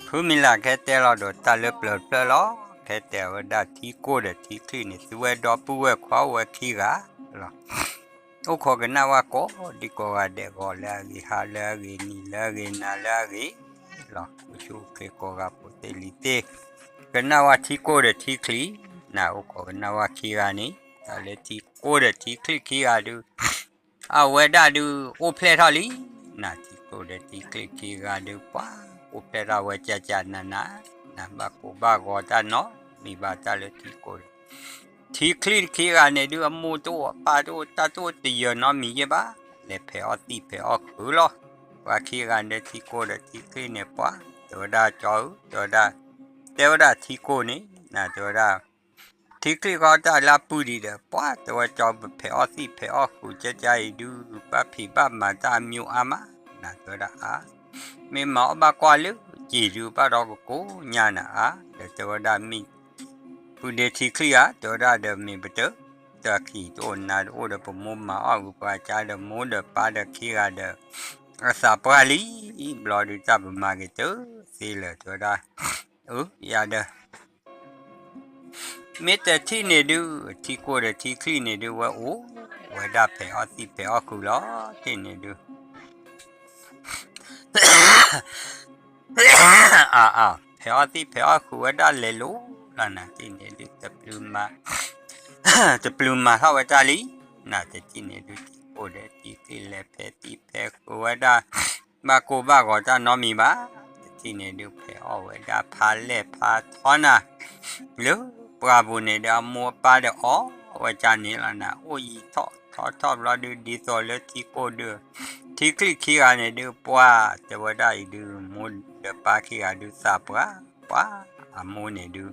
ဖုမံၤလၢ်ခဲတဲလီၤဒီးတၢ်လၢပျၢၤတဖျၢၣ်လီၤ. ခဲတဲဝဲဒၣ်ထံကိၢ်ဒီးထံချံန့ၣ် သုဝဲဒီပုၢ်ဝဲၢ်ခွါအိၣ်ဝဲခံဂၤလီၤ. အိၣ်ခိးကနၣ်ဝဲကိးဒံကိးဂၤဒဲး ဂီၤလၢအဂ့ၤ ဟါလၢအဂ့ၤ နံၤလၢအဂ့ၤ နၤလၢအဂ့ၤလီၤ. အိၣ်ဆူၣ်အိၣ်ချ့ကိးဂၤဖိသ့ၣ်လံၤသ့ၣ် ကနၣ်ဝဲထံကိၢ်ဒီးထံချံ, နၤအိၣ်ခိးကနၣ်ဝဲခံဂၤန့ၣ် တၢ်လၢထံကိၢ်ဒီးထံချံခံဂၤဒုး အဝဲဒၣ်ဒုးအိၣ်ဖျဲၣ်ထီၣ်လံ. နၤထံကိၢ်ဒီးထံချံခံဂၤဒုး ပှၤအိၣ်ဖျဲၣ်ထီၣ်ဝဲကၠၢ်ကၠၢ်နၤနၤ, နၤဘၣ်ကိၢ်ဘၣ်ဂီၤတၢ်နီတမံၤဘၣ် တၢ်လၢထံကိၢ်ဒီး ထံချံခံဂၤန့ၣ်ဒုး အမိၢ်တအိၣ်အပၢ်တအိၣ် တၢ်တအိၣ်တယၢၤနီတမံၤယဲၢ်ဘၣ်. လဲၤဖဲးအီၣ်သံၣ်ဖဲးအီၣ်ဃုာ်လီၤ. ပှၤခံဂၤန့ၣ်ထံကိၢ်ဒီးထံချံန့ၣ် ပှၤတဲဝဲဒၣ်ကၠီဧၢ တဲဝဲဒၣ်, တဲဝဲဒၣ်ထံကိၢ်န့ၣ် နၤတဲဝဲဒၣ် ထံချံဃီတၢ်လၢအပုၢ်ဒံးဒီး ပှၤတဲဝဲကၠီ ပဖဲးအီၣ်သံၣ်ဖဲးအီၣ်ဃုာ်ကၠၢကၠၢအံၤဒုး ဘၣ်ဖံးဘၣ်မၤတၢ်အမံၤအါမး, နၤတဲဝဲဒၣ်အါ, မ့ၢ်မၤအီၣ်ဘၣ်ကွၢ်လၢက့ၤဒုး ဘၣ်ဒီးကကိးညါနၤအါ, ဒီးတဲဝဲဒၣ်မ့ၢ် ပုၢ်ဒ့ထံချံဧါ တဲဝဲဒၣ်ဒီးမ့ၢ်ပတၢ် တၢ်ခံးတအိၣ်နၤတအိၣ်ဒီး ပမိၢ်မၤအီၣ်ဂုာ်ပှၤကါဒီးမိၢ်ဒီးပၢ်ဒီးခံဂၤဒီး အသးပှၢ်လံ, ဘျီဒုးတၢ်ပမၤက့ၤတသ့လၢၤ တဲဝဲဒၣ်, အၢ ယၤဒီး မ့ၢ်တထံၣ်န့ၣ်ဒုး ထံကိၢ်ဒီးထံချံန့ၣ်ဒုး ဝဲအိၣ်ဝဲဒၣ်ဖဲးအီၣ်သံၣ်ဖဲးအီၣ်ဃုာ်လီၤ. တထံၣ်န့ၣ်ဒုး အါအါ ဖဲးအီၣ်သံၣ်ဖဲးအီၣ်ဃုာ်ဝဲဒၣ်လဲၤလိၤလီၤ. နၤတထံၣ်န့ၣ်ဒုး တပျုၤမၤထီၣ်ဝဲတၢ်လံ. နၤတထံၣ်န့ၣ်ဒုး ထံကိၢ်ဒီးထံချံလဲၤဖဲးသံၣ်ဖဲးဃုာ်ဝဲဒၣ် ဘၣ်ကိၢ်ဘၣ်ဂီၤတၢ်နီတမံၤဘၣ်. တထံၣ်န့ၣ်ဒုး ဖဲးအီၣ်ဝဲဒၣ်ဖးလဲၢ်ဖးထီနၤ လၢပှၢ်ပူၤန့ၣ်ဒီး အမိၢ်အပၢ်ဒီးအီၣ်ဝဲကၢ်န့ၣ်လီၤ. နၤအိၣ်ယံာ်ထီၣ်ထီထီၣ်ဘျီဒုး ဒ်သိးလၢထံကိၢ်ဒုး ထံချံခံဂၤန့ၣ်ဒုး ပှၤတဲဝဲဒၣ်အံၤဒုး မိၢ်ဒီးပၢ်ခံဂၤဒုးသးပှၢ်ပှၢ် အမိၢ်န့ၣ်ဒုး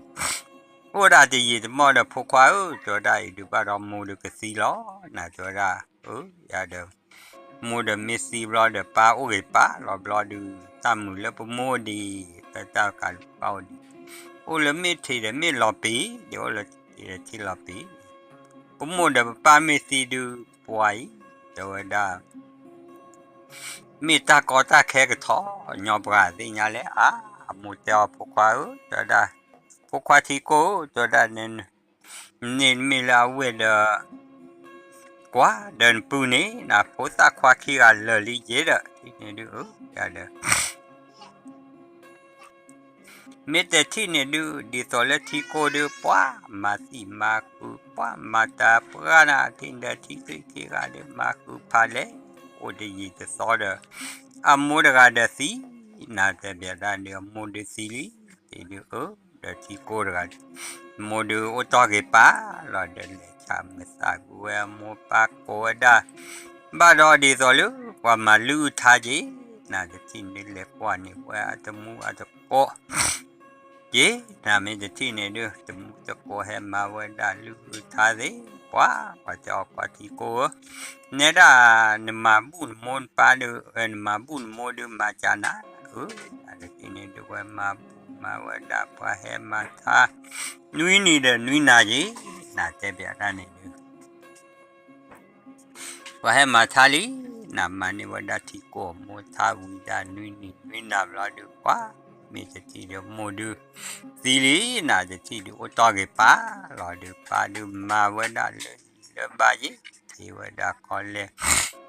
အိၣ်ဒၣ်တယံာ်တမီၢ်ဒီး ဖိခွါဧၢ တဲဝဲဒၣ်အံၤဒုး ဘၣ်ဒီးမိၢ်ဒုးကသံလီၤ. နၤတဲဝဲဒၣ် အၢ ယၤဒီး မိၢ်ဒီးမ့ၢ်သံဘျီဒီး ပၢ်အိၣ်ဂ့ၤပၢ်လီၤဘျီဒုး တၢ်မုာ်လၢပမိၢ်အိၣ်ဒံး တၢ်တၢ်ကးလၢပၢ်အိၣ်ဒံး အိၣ်လၢမ့ၢ်ထံးဒီးမ့ၢ်လီၤပံာ် ဒ်အိၣ်လၢထံးဒီးထံးလီၤပံာ် ပမိၢ်ဒီးပပၢ်မ့ၢ်သံဒုး ပှၤအံၤ တဲဝဲဒၣ် မ့ၢ်တၢ်ကီတၢ်ခဲကထီၣ်ညီပှၤသ့ၣ်ညါလဲၣ် အါ အမိၢ်တဲအီၤ ဖိခွါဧၢ တဲဝဲဒၣ် ဖိခွါထံကိၢ်ဧၢ တဲဝဲဒၣ် နန့ၣ်မ့ၢ်လၢအဝဲၢ်ဒီး ကွၢ်ဒီးနပုၢ်န့ၣ် နဖိသၣ်ခွါခံဂၤလၢာ်လံယ့ၤဒီး ထံၣ်န့ၣ်ဒုး အၢ ယၤဒီး မ့ၢ်တထံၣ်န့ၣ်ဒုး ဒ်သိးလၢထံကိၢ်ဒုး ပှၤမၤသံၣ်မၤဃုာ် ပှၤမၤတၢ်ပှၢ်နၤ ထံၣ်ဒီးထံချံခံဂၤဒုး မၤဃုာ်ဖးလဲၢ် အိၣ်တယံာ်တသီဒီး အမိၢ်တဂၤဒီးသံ နၤတဲဘၣ်ဒၣ်ဒုး အမိၢ်ဒုးသံလံ တ့ဒုးအၢ ဒီးထံကိၢ်တဂၤ မိၢ်ဒုးအိၣ်တီၢ်က့ၤပၢ်လီၤ ဒီးလဲၤဆၣ်မုာ်သးကွံာ်ဝဲအမိၢ်ပၢ်ကိးဝဲဒၣ် ဘၣ်ဒီးဒ်သိးလၢ ပှၤမၤလုၢ်အုၣ်ထါက့ၤ နၤတထံၣ်န့ၣ် လဲၤကွၢ်န့ၢ်ဝဲအတမူအတကိး က့ၤ နၤမ့ၢ်တထံၣ်န့ၣ်ဒုး တမူတကိးဟဲမၤဝဲဒၣ်လုၢ်အုၣ်ထါသ့ၣ် ပှၤ ပှၤတဲအီၤပှၤထံကိၢ်ဧၢ နဲဒၣ် နမၤဘူၣ်နမိၢ်နပၢ်ဒုး နမၤဘူၣ်နမိၢ်ဒုးမၤကၢ်နၤ အၢ နၤတထံၣ်န့ၣ်ဒုး ဝဲမၤဘူၣ်မၤဝဲဒၣ် ပှၤဟဲမၤထါ နွံနံၤဒီးနွံနၤက့ၤ နၤတဲဘၣ်ဒၣ်န့ၣ်ဒုး ပှၤဟဲမၤထါလံ နၤမၤန့ၢ်ဝဲဒၣ်ထံကိၢ်အမိၢ်ထါဝံၤဒၣ်နွံနံၤနွံနၤဘျီဒုး ပှၤ မ့ၢ်တထံၣ်ဒုးမိၢ်ဒုး သံလံ နၤတထံၣ်ဒုးအိၣ်တီၢ်က့ၤပၢ်လီၤဒုး ပၢ်ဒုးမၤဝဲဒၣ်လၢလၢဘၣ်ယ့ၤ ထံၣ်ဝဲဒၣ်ကီလဲၣ်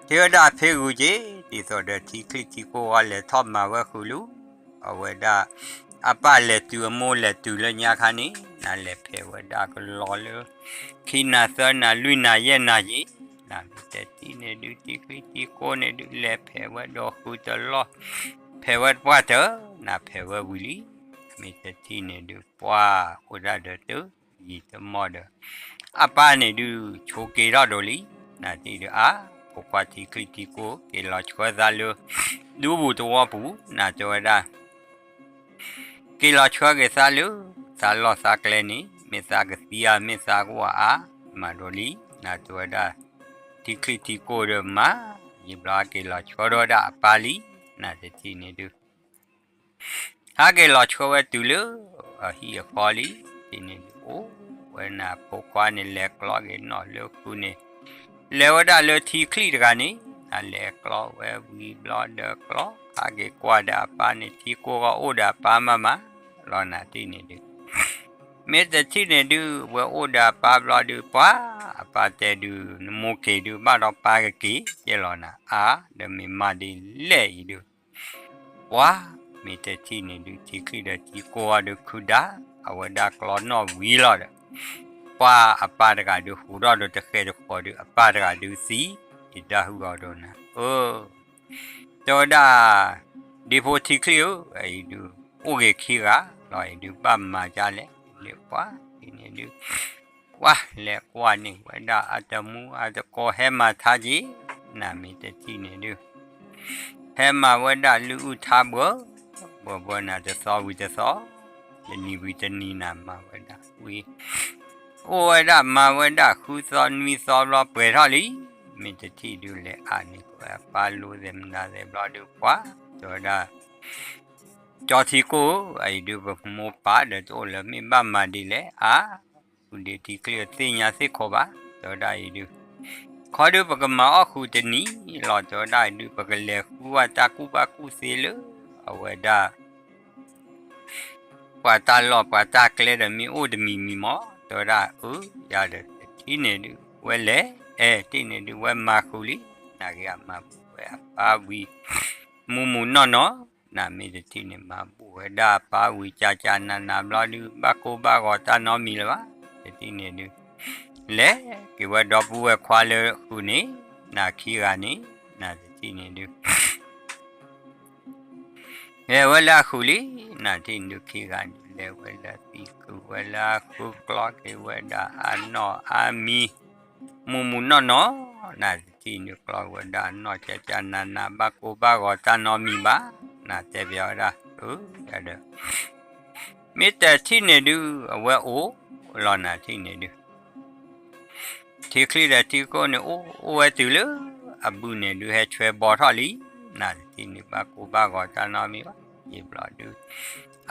ထံၣ်ဝဲဒၣ်ဖ့ဂုၤက့ၤ ဒ်သိးဒီးထံချံထံကိၢ်အီၤလဲၤထီၣ်မၤဝဲဃုာ်လံ အဝဲဒၣ် အပၢ်လဲၤတုၤအမိၢ်လဲၤတုၤလၢညါခါန့ၣ် နၤလဲၤဖဲးဝဲဒၣ်ကလီၤလၢ ခံနၤသၢနၤလွံၢ်နၤယဲၢ်နၤယ့ၤ နၤမ့ၢ်တထံၣ်န့ၣ်ဒုးထံချံထံကိၢ်န့ၣ်ဒုး လဲၤဖဲးဝဲဒီးဃုာ်တလီၢ် ဖဲးဝဲတပှၢ်တၢၢ် နၤဖဲးဝဲဝံၤလံ မ့ၢ်တထံၣ်န့ၣ်ဒုး ပှၤအိၣ်ဒၣ်ဒီးတယံာ်တမီၢ်ဒီး အပၢ်န့ၣ်ဒုး ဆိးက့ၤထီၣ်ဒိးလံ နၤတထံၣ်ဒုးအါ ဖိခွါထံချံထံကိၢ် က့ၤလီၤဆှၢသးလၢ ဒူပူၤသဝီပူၤ နၤတဲဝဲဒၣ် က့ၤလီၤဆှၢက့ၤသးလၢ သးလီၢ်သးကျဲန့ၣ် မ့ၢ်သးကသံဧါ မ့ၢ်သးကအိၣ်ဧါ မၤဒိးလံ နၤတဲဝဲဒၣ် ထံချံထံကိၢ်ဒီးမၤ ယံာ်ဘျီက့ၤလီၤဆှၢဒီးဝဲဒၣ်အပၢ်လံ နၤတထံၣ်န့ၣ်ဒုး ဟဲက့ၤလီၤဆှၢဝဲတုၤလၢ အဟံၣ်အဃီလံ တထံၣ်န့ၣ်ဒုးအိၣ်ဝဲနၤဖိခွါန့ၣ် လဲၤကျီက့ၤနီၣ်လၢဃုာ်န့ၣ် လဲၤဝဲဒၣ်လၢထံချံတဂၤန့ၣ် အလဲၤကျီဝဲဝံၤဘျီဒီးကျီ ဟးက့ၤကွၢ်ဒီးအပၢ်န့ၣ် ထံကိၢ်ဂီၢ်အိၣ်ဒီးအပၢ်မးမးလီၤ နၤထံၣ်န့ၣ်ဒုး မ့ၢ်တထံၣ်န့ၣ်ဒုး ဝဲအိၣ်ဒီးအပၢ်ဘျီဒုး ပှၤအပၢ်တဲဒုး နမိၢ်က့ၤဒုး ဘၣ်ဒီးပၢ်ကက့ၤကဲလီၤနၤ အါ ဒီးမ့ၢ်မၤဒ်လဲၣ်အံၤဒုး ပှၤ မ့ၢ်တထံၣ်န့ၣ်ဒုး ထံချံဒီးထံကိၢ်အီၤဒုး ခုၣ်ဒါ အဝဲဒၣ်ကျီနီၣ်ဝံၤလီၤဒီး ပှၤအပၢ်တဂၤဒုး ဟူးထီၣ်ဒီးတဃဲၤတဃီၤဒုး အပၢ်တဂၤဒုးသံ ယတၢ်ဟူးဂီၤဒီးနၤ အၢ တဲဝဲဒၣ် ဒ့ဖိထံချံဧၢ အံၤဒုး အိၣ်ဂ့ၤခံဂၤလီၤ အံၤဒုး ဘၣ်မၤဒ်လဲၣ် ဒုးပှၤ ဒ်န့ၣ်ဒုး ပှၤလဲၤကွၢ်န့ၢ်ဝဲဒၣ်အတမူအတကိး ဟဲမၤထါက့ၤ နၤမ့ၢ်တထံၣ်န့ၣ်ဒုး ဟဲမၤဝဲဒၣ်လုၢ်အုၣ်ထါဘှီ ဘှီဘှီနၤ တသီဝံၤတသီ တနံၤဝံၤတနံၤနၤ မၤဝဲဒၣ်ဝံၤ အိၣ်ဝဲဒၣ်မၤဝဲဒၣ်ဃုသီနွံသီဘျီ ပှဲၤထီၣ်လံ မ့ၢ်တထံၣ်ဒုးလဲၤအါန့ၢ်ဝဲအပၢ်လိသဲးမနုၤသဲးဘျီဒုး ပှၤ တဲဝဲဒၣ် ကၠီထံကိၢ် အံၤဒုး ပမိၢ်ပၢ်ဒီးတအိၣ်လၢၤ မ့ၢ်ဘၣ်မၤဒ်လဲၣ် အါ ဃုဒ့ထံချံ သ့ၣ်ညါသ့ၣ်ခိးဘၣ် တဲဝဲဒၣ်အံၤဒုး ခီဒုး ပကမၤအီၣ်ဃုာ်တနံၤလီၤ တဲဝဲဒၣ်အံၤဒုး ပကလဲၤဃုဝဲတၢ်ကူၣ်ဘၣ်ကူၣ်သ့လၢ အဝဲဒၣ် ပှၤတၢ်လီၢ်ပှၤတၢ်ကျဲဒီး မ့ၢ်အိၣ်တမံၤမံၤမး တဲဝဲဒၣ် အၢ ယၤဒီး တထံၣ်န့ၣ်ဒုး ဝဲလဲၤ အဲ တထံၣ်န့ၣ်ဒုး ဝဲမၤဃုာ်လံ နၤဂ့ၤအမၤဘူၣ်ဝဲအပၢ်ဝံၤ မူးမူးနီၢ်နီၢ် နၤမ့ၢ်တထံၣ်န့ၣ် မၤဘူၣ်ဝဲဒၣ်အပၢ်ဝံၤ ကၠးကၠးနးနးဘျီဒုး ဘၣ်ကိၢ်ဘၣ်ဂီၤတၢ်နီတမံၤလၢၤဘၣ် တထံၣ်န့ၣ်ဒုး လဲၤက့ၤဝဲဒီပုၢ်ဝဲၢ်ခွါလၢဃုာ်န့ၣ် နၤခံဂၤန့ၣ် နၤတထံၣ်န့ၣ်ဒုး လဲၤဝဲလၢအဃုာ်လံ နၤတထံၣ်န့ၣ်ဒုး ခံဂၤန့ၣ် လဲၤဝဲလၢသံဃုာ်ဝဲလၢအဃုာ် ကျီက့ၤဝဲဒၣ်အနီၢ်အါမံၤ မူးမူးနီၢ်နီၢ် နၤတထံၣ်န့ၣ်ဒုး ကျီက့ၤဝဲဒၣ်အနီၢ် ကၠးကၠးနးနး ဘၣ်ကိၢ်ဘၣ်ဂီၤတၢ်နီတမံၤဘၣ် နၤတဲဘၣ်ဝဲဒၣ် အၢ ယၤဒီး မ့ၢ်တထံၣ်န့ၣ်ဒုး အဝဲအိၣ်လီၤ နၤတထံၣ်န့ၣ်ဒုး ထံချံဒီးထံကိၢ်န့ၣ် အိၣ်အိၣ်ဝဲတုၤလၢ အဘုန့ၣ်ဒုး ဟဲဆွဲဘီထီၣ်လံ နၤတထံၣ်န့ၣ် ဘၣ်ကိၢ်ဘၣ်ဂီၤတၢ်နီတမံၤဘၣ် ယံာ်ဘျီဒုး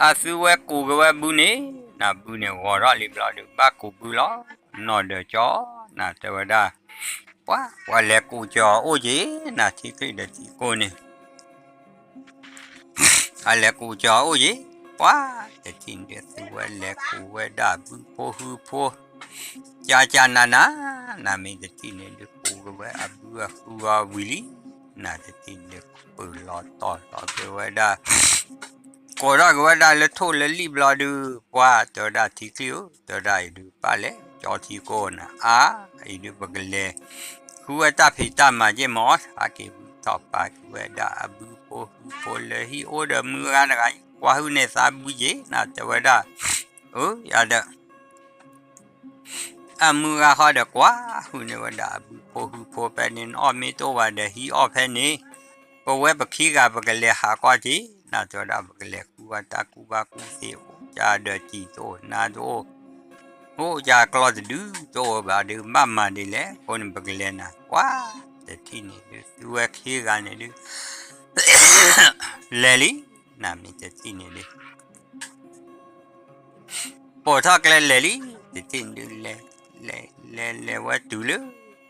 အသုဝဲကူးက့ၤဝဲဘုန့ၣ် နၤဘုန့ၣ်ဂီၤထီၣ်လံဘျီဒုး ဘၣ်ကူးဘုလီၤ နီၢ်ဒီးကၠီ နၤတဲဝဲဒၣ် ပှၤ ပှၤလဲၤကူးကၠီအိၣ်က့ၤ နၤထံချံဒီးထံကိၢ်န့ၣ် အလဲၤကူးကၠီအိၣ်က့ၤ ပှၤ တထံၣ်န့ၣ်ဒုး သုဝဲလဲၤကူးဝဲဒၣ်ဘုဖိဟုဖိ ကၠးကၠးနးနး နၤမ့ၢ်တထံၣ်န့ၣ်ဒုး ကူးက့ၤဝဲအဘုအဃုအီၤဝံၤလံ နၤတထံၣ်န့ၣ်ဒုး ပၢၢ်လီၤတီၢ်လီၤက့ၤဝဲဒၣ် ကိးထီၣ်က့ၤဝဲဒၣ်လၢထိၣ်လၢလံၣ်ဘျီဒုး ပှၤတဲဝဲဒၣ်ထံချံဧၢ တဲဝဲဒၣ်အံၤဒုး ပၢ်လဲၤကၠီထံကိၢ်နၤ အါ အံၤဒုး ပကလဲၤ ဃုဝဲတၢ်ဖံးတၢ်မၤက့ၢ်မး ဟးက့ၤဝံၤထီၣ်ပာ်က့ၤဝဲဒၣ်အဘုဖိဟုဖိလၢဟံၣ်အိၣ်ဒီးမုၢ်ဂၤတဂၤ ကွၢ်ဟုၣ်န့ၢ်သးဘုက့ၤ နၤတဲဝဲဒၣ် အၢ ယၤဒီး အမုၢ်ဂၤဃီဒီးကွၢ်ဟုၣ်န့ၢ်ဝဲဒၣ်အဘုဖိဟုဖိဖဲန့ၣ် နအီၣ်မ့ၢ်တအိၣ်ဘၣ်ဒီးဟံးအီၣ်ဖဲန့ၣ် ပဝဲပခံဂၤပကလဲၤဟးကွၢ်က့ၤ နၤတဲဝဲဒၣ် ပကလဲၤဃုဝဲတၢ်ကူၣ်ဘၣ်ကူၣ်သ့ အိၣ်ကဒီးစံာ်တအိၣ်နါတအိၣ် အိၣ်ကကျီတဒုတအိၣ်ဘၣ်ဒီး ဘၣ်မၤဒ်လဲၣ် အဃိန့ၣ် ပကလဲၤနၤ ပှၤ တထံၣ်န့ၣ်ဒုး သုဝဲခံဂၤန့ၣ်ဒုး လဲၤလံ နၤမ့ၢ်တထံၣ်န့ၣ်ဒုး ပိာ်ထီၣ်ကျဲလဲၤလံ တထံၣ်န့ၣ်ဒုး လဲၤ လဲၤ လဲၤဝဲတုၤလၢ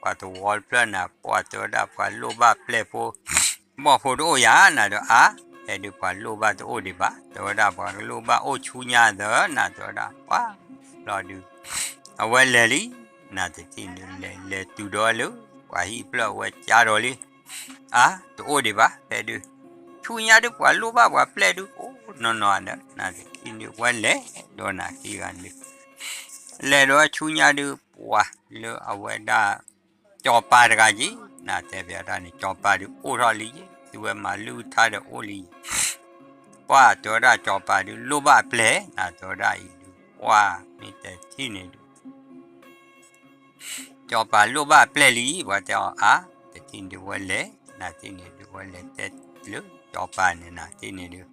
ပှၤသဝီတဖျၢၣ်နၤ ပှၤတဲဝဲဒၣ်ပှၤလိၣ်ဘၣ်ပျဲၢ်ဖိ ဘီၣ်ဖိတအိၣ်ယၤ နၤဒီးအါ ဖဲဒုးပှၤလိၣ်ဘၣ်တအိၣ်ဒံးဘၣ် တဲဝဲဒၣ်ပှၤကလိၣ်ဘၣ်အိၣ်ဆူညါသၢ နၤတဲဝဲဒၣ်ပှၤ ဘျီဒုး အဝဲလဲၤလံ နၤတထံၣ်န့ၣ်ဒုး လဲၤ လဲၤတုၤဒီးလၢ ပှၤဟံၣ်ဖျၢၣ်အဝဲကၢဒီးလံ အါ တအိၣ်ဒံးဘၣ် ဖဲဒုး ဆူညါဒုး ပှၤလိၣ်ဘၣ်ပှၤပျဲၢ်ဒုး အိၣ်နီၢ်နီၢ်ဒီး နၤတထံၣ်န့ၣ်ဒုး ဝဲလဲၤဒီးနၤခံဂၤန့ၣ်ဒုး လဲၤဒီးဆူညါဒုး ပှၤလၢအဝဲဒၣ် ကၠီၤပၤတဂၤက့ၤ နၤတဲဘၣ်တၢ်န့ၣ် ကၠီၤပၤဒုးအိၣ်ထီၣ်လံ သုဝဲမၤလုၢ်ထါဒီးအိၣ်လံ ပှၤတဲဝဲဒၣ်ကၠီၤပၤဒုးလိၣ်ဘၣ်အပျဲၢ် နၤတဲဝဲဒၣ်အံၤဒုး ပှၤမ့ၢ်တထံၣ်န့ၣ်ဒုး ကၠီၤပၤလိၣ်ဘၣ်အပျဲၢ်လံ ပှၤတဲအီၤအါ တထံၣ်န့ၣ်ဒုးဝဲလဲၤ နၤတထံၣ်န့ၣ်ဒုးဝဲလဲၤတဲလၢကၠီၤပၤန့ၣ် နၤတထံၣ်န့ၣ်ဒုး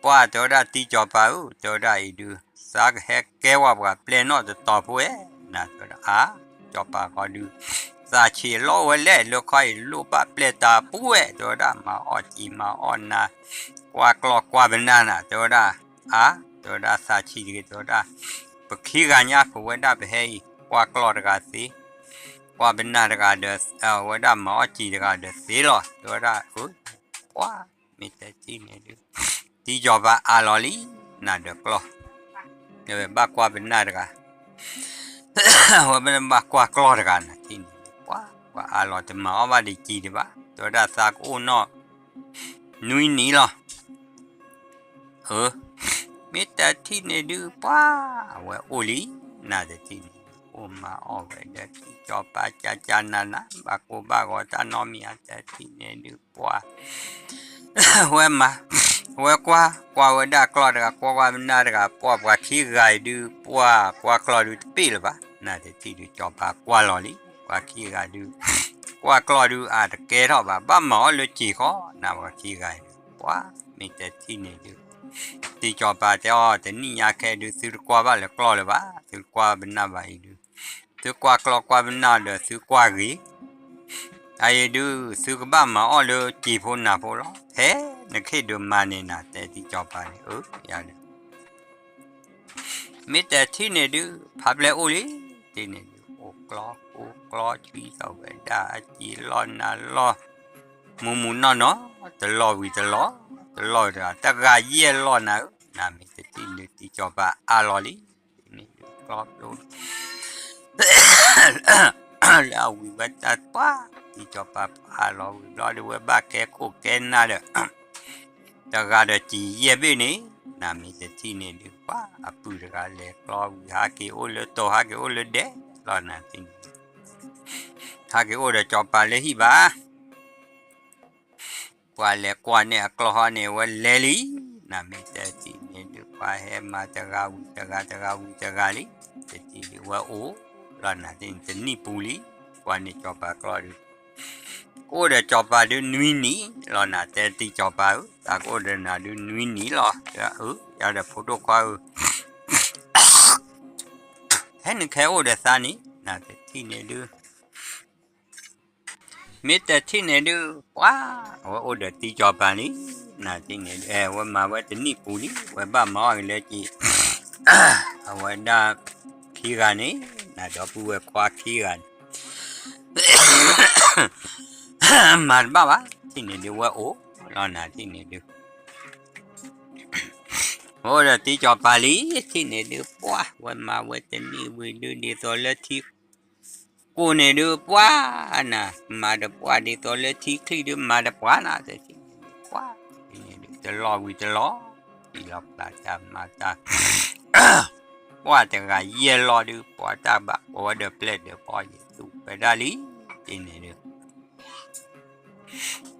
ပှၤတဲဝဲဒၣ်တံၤကၠီၤပၤဧၢ တဲဝဲဒၣ်အံၤဒုး သးကဟဲကဲဝဲပှၤပျဲၢ်နီၢ်တတီၤဖိဝဲ နၤတဲဝဲဒၣ်အါ ကၠီၤပၤဃီဒုး သးဆံးလီၤဝဲလဲၣ် လၢခီအံၤလိၣ်ဘၣ်ပျဲၢ်တၢ်ပူၤဝဲ တဲဝဲဒၣ်မၤအီၣ်စံာ်မၤအီၣ်နါ ကွၢ်ကျီၢ်ကွၢ်ပနၢ်နၤ တဲဝဲဒၣ် အါ တဲဝဲဒၣ်သးဆံးတဂ့ၤ တဲဝဲဒၣ် ပခံဂၤညါ ပဝဲဒၣ်ပဟဲအံၤ ကွၢ်ကျီၢ်တဂၤသ့ ကွၢ်ပနၢ်တဂၤဒီး အဝဲဒၣ်မၤအီၣ်စံာ်တဂၤဒီးသ့လီၤ တဲဝဲဒၣ်, အၢ, ပှၤ, မ့ၢ်တဲထံၣ်န့ၣ်ဒုး, တံကၠီၤပၤအါလီၤလံ, နၤဒီးကျီၢ်, ဘၣ်ကွၢ်ပနၢ်တဂၤ ဝဲဘၣ်ကွၢ်ကျီၢ်တဂၤနၤထံၣ်န့ၣ်ဒုး ပှၤ, ပှၤအါလီၤတမၤအီၣ်ဘၣ်ဒံးစံာ်ဒံးဘၣ်, တဲဝဲဒၣ်သးကအိၣ်နီၢ် နွံနံၤလီၤ. အၢ, မ့ၢ်တထံၣ်န့ၣ်ဒုး ပှၤ, အဝဲအိၣ်လံ, နၤတထံၣ်န့ၣ်ဒုး အိၣ်မၤအီၣ်ဝဲဒီးတံကၠီၤပၤကၠၢ်ကၠၢ်နးနး ဘၣ်ကိၢ်ဘၣ်ဂီၤတၢ်နီတမံၤဧါ တထံၣ်န့ၣ်ဒုး ပှၤ ဝဲမၤ, ဝဲကွၢ်, ကွၢ်ဝဲဒၣ်ကျီၢ်တဂၤ ကွၢ်ကွၢ်ပနၢ်တဂၤ ပှၤပှၤခံဂၤအံၤဒုး ပှၤကွၢ်ကျီၢ်ဒုးတပ့ၢ်လၢၤဘၣ်, နၤတထံၣ်ဒုး ကၠီၤပၤကွၢ်လီၤလံ, ပှၤခံဂၤဒုး ကွၢ်ကျီၢ်ဒုးအတကဲထီၣ်ဘၣ်, ဘၣ်မၤအီၣ်လၢစံာ်ဃီ, နၤပှၤခံဂၤအံၤဒုး ပှၤ, မ့ၢ်တထံၣ်န့ၣ်ဒုး တံကၠီၤပၤတဲအီၤ တနံၣ်ညါခဲဒုး သုတကွၢ်ဘၣ်လၢကျီၢ်လၢၤဘၣ်, သုတကွၢ်ပနၢ်ဘၣ်အံၤဒုး သုကွၢ်ကျီၢ်ကွၢ်ပနၢ်ဒီးသုကွၢ်ဂ့ၤ, အအံၤဒုး သုကဘၣ်မၤအီၣ်လၢစံာ်ဖိနၤဖိလီၤ, ဖဲနခ့ၣ်ဒုးမၤန့ၣ်နၤ တဲတံကၠီၤပၤန့ၣ်, အၢ, ယၤဒုး မ့ၢ်တထံၣ်န့ၣ်ဒုး ဖးပျဲၢ်အိၣ်လံ, တထံၣ်န့ၣ်ဒုး အိၣ်ကျီၢ်, အိၣ်ကျီၢ်ဆံသီၣ်ဝဲဒၣ်အစံာ်လီၢ်နၤလီၢ်, မူးမူးနီၢ်နီၢ်, တလီၢ်ဝံၤတလီၢ်, တလီၢ်ဝံၤတဂၤ, တဂၤယဲၢ်လီၢ်နၤဧၢ, နၤမ့ၢ်တထံၣ်န့ၣ်ဒုး တံကၠီၤပၤအါလီၤလံ, တထံၣ်န့ၣ်ဒုး ကျီၢ်ပျိ လၢအဝံၤဝဲတၢ်ပှၤ, တံကၠီၤပၤပာ်လီၤဝံၤဘျီဒုး ဝဲဘၣ်ကဲခိၣ်ကဲနၢ်ဒီး တဂၤဒီးစံာ်ယဲၢ်ဘ့ၣ်န့ၣ်, နၤမ့ၢ်တထံၣ်န့ၣ်ဒုး ပှၤအပုၢ်တဂၤလဲၤကျီဝံၤ ဟးက့ၤအိၣ်လၢတိၤ ဟးက့ၤအိၣ်လၢဒဲးလီၤ နၤတထံၣ်န့ၣ်, ဟးက့ၤအိၣ်ဒီးကၠီၤပၤလၢဟံၣ်ဘၣ် ပှၤလဲၤကွၢ်န့ၢ်အကျီၢ်ဟီန့ၣ် ဝဲလဲၤလံ, နၤမ့ၢ်တထံၣ်န့ၣ်ဒုး ပှၤဟဲမၤတဂၤဝံၤတဂၤ တဂၤဝံၤတဂၤလံ, တထံၣ်ဒုးဝဲအိၣ်လီၤ နၤတထံၣ်န့ၣ်တနံၣ်ပူၤလံ, ကွၢ်န့ၢ်ကၠီၤပၤကျီၢ်ဒုး ကအိၣ်ဒီးကၠီၤပၤဒုးနွံနံၤလီၤ နၤတဲတံကၠီၤပၤဧၢ, သးကအိၣ်ဒီးနၤဒုးနွံနံၤလီၤ, အၢ, ယၤဒီးဖိဒိၣ်ခွါဧၢ ဟဲနုာ်ခဲအိၣ်ဒီးသးန့ၣ် နၤတထံၣ်န့ၣ်ဒုး မ့ၢ်တထံၣ်န့ၣ်ဒုး ပှၤ, အဝဲအိၣ်ဒီးတံကၠီၤပၤလံ, နၤတထံၣ်န့ၣ်ဒုး အဲ ဝဲမၤဝဲတနံၣ်ပူၤလံ, ဝဲဘၣ်မၤအီၣ်က့ၤလၢက့ၤ အဝဲဒၣ်ခံဂၤန့ၣ်, နၤဒီပုၢ်ဝဲၢ်ခွါခံဂၤန့ၣ် မၤတဘၣ်ဘၣ်, တထံၣ်န့ၣ်ဒုး ဝဲအိၣ်လီၤ နၤတထံၣ်န့ၣ်ဒုး အိၣ်ဒီးတံကၠီၤပၤလံ, တထံၣ်န့ၣ်ဒုး ပှၤ, ဝဲမၤဝဲတနံၣ်ဝံၤဒုး ဒ်သိးလၢထံကိၢ်န့ၣ်ဒုး ပှၤ, နၤ, မၤတပှၢ်ဒ်သိးလၢထံချံဒုး မၤတပှၢ်နၤ, တထံၣ်န့ၣ်ဒုး ပှၤ, တထံၣ်န့ၣ်ဒုး တလီၢ်ဝံၤတလီၢ်, အံၤလီၤပျၢ်တၢ်မၤတၢ် ပှၤတဂၤယဲၢ်လီၢ်ဒုး ပှၤတၢ်ဘၣ်ကိးဝဲဒီးပျဲၢ်ဒီးဘီ ယသူၣ်ဝဲဒၣ်လံ, တထံၣ်န့ၣ်ဒုး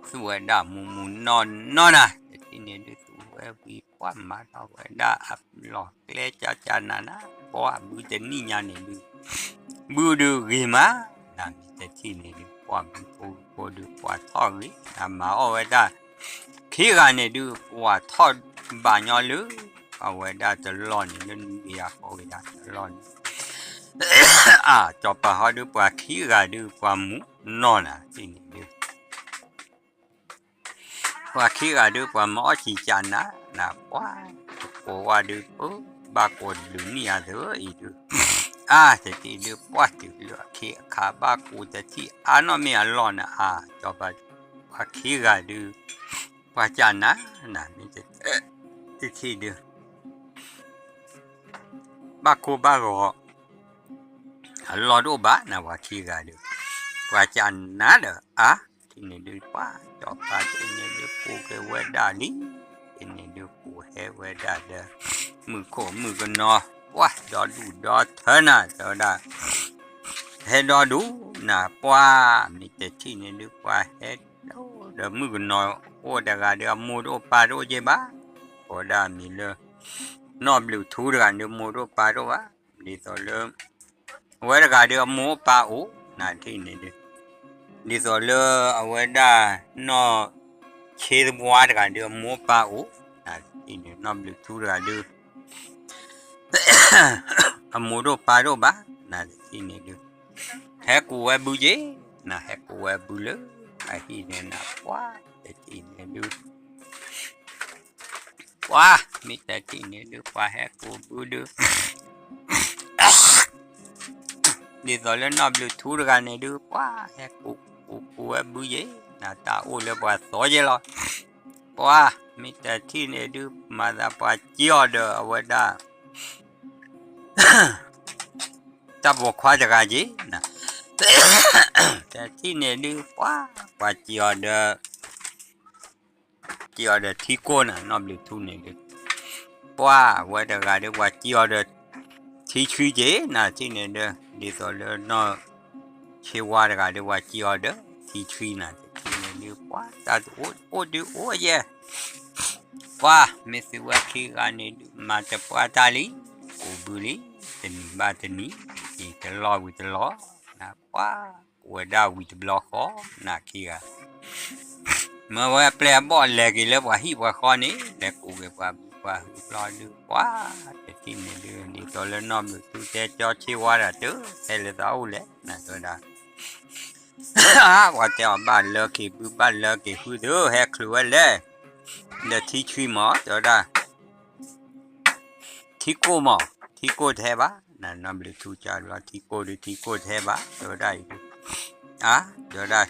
သူၣ်ဝဲဒၣ်မူးမူးနီၢ်နီၢ်နၤ, တထံၣ်န့ၣ်ဒုး သူၣ်ဝဲဝံၤ ပှၤမၤထီၣ်ဝဲဒၣ်အလီၢ်ကျဲကၠၢ်ကၠၢ်နးနး, ပှၤဘုတနံၣ်ညါန့ၣ်ဒုး ဘုဒုးဂ့ၤမး, နၤမ့ၢ်တထံၣ်န့ၣ်ဒုး ပှၤဘုဖိဖိဒုး ပှၤထီၣ်ဂ့ၤ, နၤမၤအီၣ်ဝဲဒၣ် ခံဂၤန့ၣ်ဒုး ပှၤထီၣ်ဘၣ်ညီလၢ အဝဲဒၣ်တလီၢ်န့ၣ် လၢနွံကယၤဃိးကယၤတလီၢ်န့ၣ်, အါ ကၠီၤပၤဟီဒုး ပှၤခံဂၤဒုး ပှၤမူးနီၢ်နၤ တထံၣ်န့ၣ်ဒုး ပှၤခံဂၤဒုး ပှၤမၤအီၣ်စံာ်ကၠၢ်နးနး ပှၤ, ကိးဝဲဒုး ပၢ, ဘၣ်ကိးတဘျုးနံၣ်အသးအံၤဒုး, အါ တထံၣ်ဒုး ပှၤတုၤလၢအခ့အခါ ဘၣ်ကိးတထံၣ်အါနီၢ်မ့ၢ်အလီၢ်နၤ အါ ကၠီၤပၤ, ပှၤခံဂၤဒုး ပှၤကၠၢ်နးနး မ့ၢ်တထံၣ်ဒုး ဘၣ်ကိၢ်ဘၣ်ဂီၤ အလီၢ်တအိၣ်ဘၣ်နၤ ပှၤခံဂၤဒုး, ပှၤကၠၢ်နးဒီးအါ, တထံၣ်န့ၣ်ဒုး ပှၤ ကၠီၤပၤ တထံၣ်န့ၣ်ဒုး ကိးက့ၤဝဲဒၣ်လံ, တထံၣ်န့ၣ်ဒုး ကိးဟဲဝဲဒၣ်ဒီး မုၢ်ခိၣ်မုၢ်ကနီၤ, ပှၤ ဒီဒူၣ်ဒီထၢနၤ တဲဝဲဒၣ်, ဟဲဒီဒူၣ်နၤ ပှၤ, မ့ၢ်တထံၣ်န့ၣ်ဒုး ပှၤဟဲဒီးမုၣ်ကနီၤ အိၣ်တဂၤဒီး အမိၢ်တအိၣ်ပၢ်တအိၣ်က့ဘၣ်, ကိးဒၣ်မံၤလၢ နီၢ်ဘျုးထူတဂၤဒုး မိၢ်တအိၣ်ပၢ်တအိၣ်ဘၣ်, ဒ်သိးလၢ အဝဲတဂၤဒီး အမိၢ်အိၣ်ပၢ်အိၣ်, နၤတထံၣ်န့ၣ်ဒုး, ဒ်သိးလၢအဝဲဒၣ် နီၢ်ဆ့သဝါတဂၤဒုး အမိၢ်အိၣ်ပၢ်အိၣ်, နၤတထံၣ်န့ၣ် နီၢ်ဘျုးထူတဂၤဒုး အမိၢ်တအိၣ်ပၢ်တအိၣ်ဘၣ်, နၤတထံၣ်န့ၣ်ဒုး ဟဲကိးဝဲဘုက့ၤ, နၤဟဲကိးဝဲဘုလၢ အဟံၣ်န့ၣ်နၤ ပှၤ တထံၣ်န့ၣ်ဒုး ပှၤ မ့ၢ်တထံၣ်န့ၣ်ဒုး ပှၤဟဲကိးဘုဒုး ဒ်သိးလၢနီၢ်ဘျုးထူတဂၤန့ၣ်ဒုး ပှၤဟဲကူကူဝဲဘုယဲၢ်, နတၢ်အိၣ်လၢပှၤသီယဲၢ်လီၤ. ပှၤမ့ၢ်တထံၣ်န့ၣ်ဒုး မၤသးပှၤစံၣ်အီၤဒီးအဝဲဒၣ် တၢ်ပိာ်ခွါတဂၤက့ၤ, တထံၣ်န့ၣ်ဒုး ပှၤ ပှၤစံၣ်အီၤဒီး စံၣ်အီၤဒီးထံကိၢ်နၤ နီၢ်ဘျုးထူန့ၣ်ဒုး, ပှၤဝဲတဂၤဒုး ပှၤစံၣ်အီၤဒီး ထံဆှံက့ၤနၤ ထံၣ်န့ၣ်ဒုး ဒ်သိးလၢနီၢ်ဆ့ဝါတဂၤဒုး ပှၤစံၣ်အီၤဒီး ထံဆှံနၤ တထံၣ်န့ၣ်ဒုး ပှၤတၢ်တအိၣ်အိၣ်ဒုးအိၣ်ယဲၢ် ပှၤမ့ၢ်သုဝဲခံဂၤန့ၣ်ဒုး မၤတပှၢ်တၢ်လံ, ကူးဘုလံ, တနံၤဘၣ်တနံၤ, တလီၢ်ဝံၤတလီၢ်, နပှၤ ကူးဝဲဒၣ်ဝံၤတဘျီဃီ, နခံဂၤ မၢဝဲအပျဲၢ်အဘီၣ်လဲၤက့ၤလၢပှၤဟံၣ်ပှၤဃီန့ၣ် လဲၤကူးက့ၤပှၤဘုပှၤဟုဘျီဒုး ပှၤ တထံၣ်န့ၣ်ဒုး ဒ်သိးလၢနီၢ်ဘျုးထူတဲကၠီဆ့ဝါတၢ်တၢ် ဟဲလၢသးအိၣ်လဲၣ် နတဲဝဲဒၣ် ပှၤတဲအီၤဘၣ်လၢက့ၤဘုဘၣ်လၢက့ၤဟုသၢ ဟဲချုးဝဲလဲၣ်, ဒီးထံဆှံမး တဲဝဲဒၣ် ထံကိၢ်မး, ထံကိၢ်တဟဲဘၣ်, နနီၢ်ဘျုးထူကၠီဘျီ ထံကိၢ်ဒုး ထံကိၢ်တဟဲဘၣ် တဲဝဲဒၣ်အံၤဒုး, အါ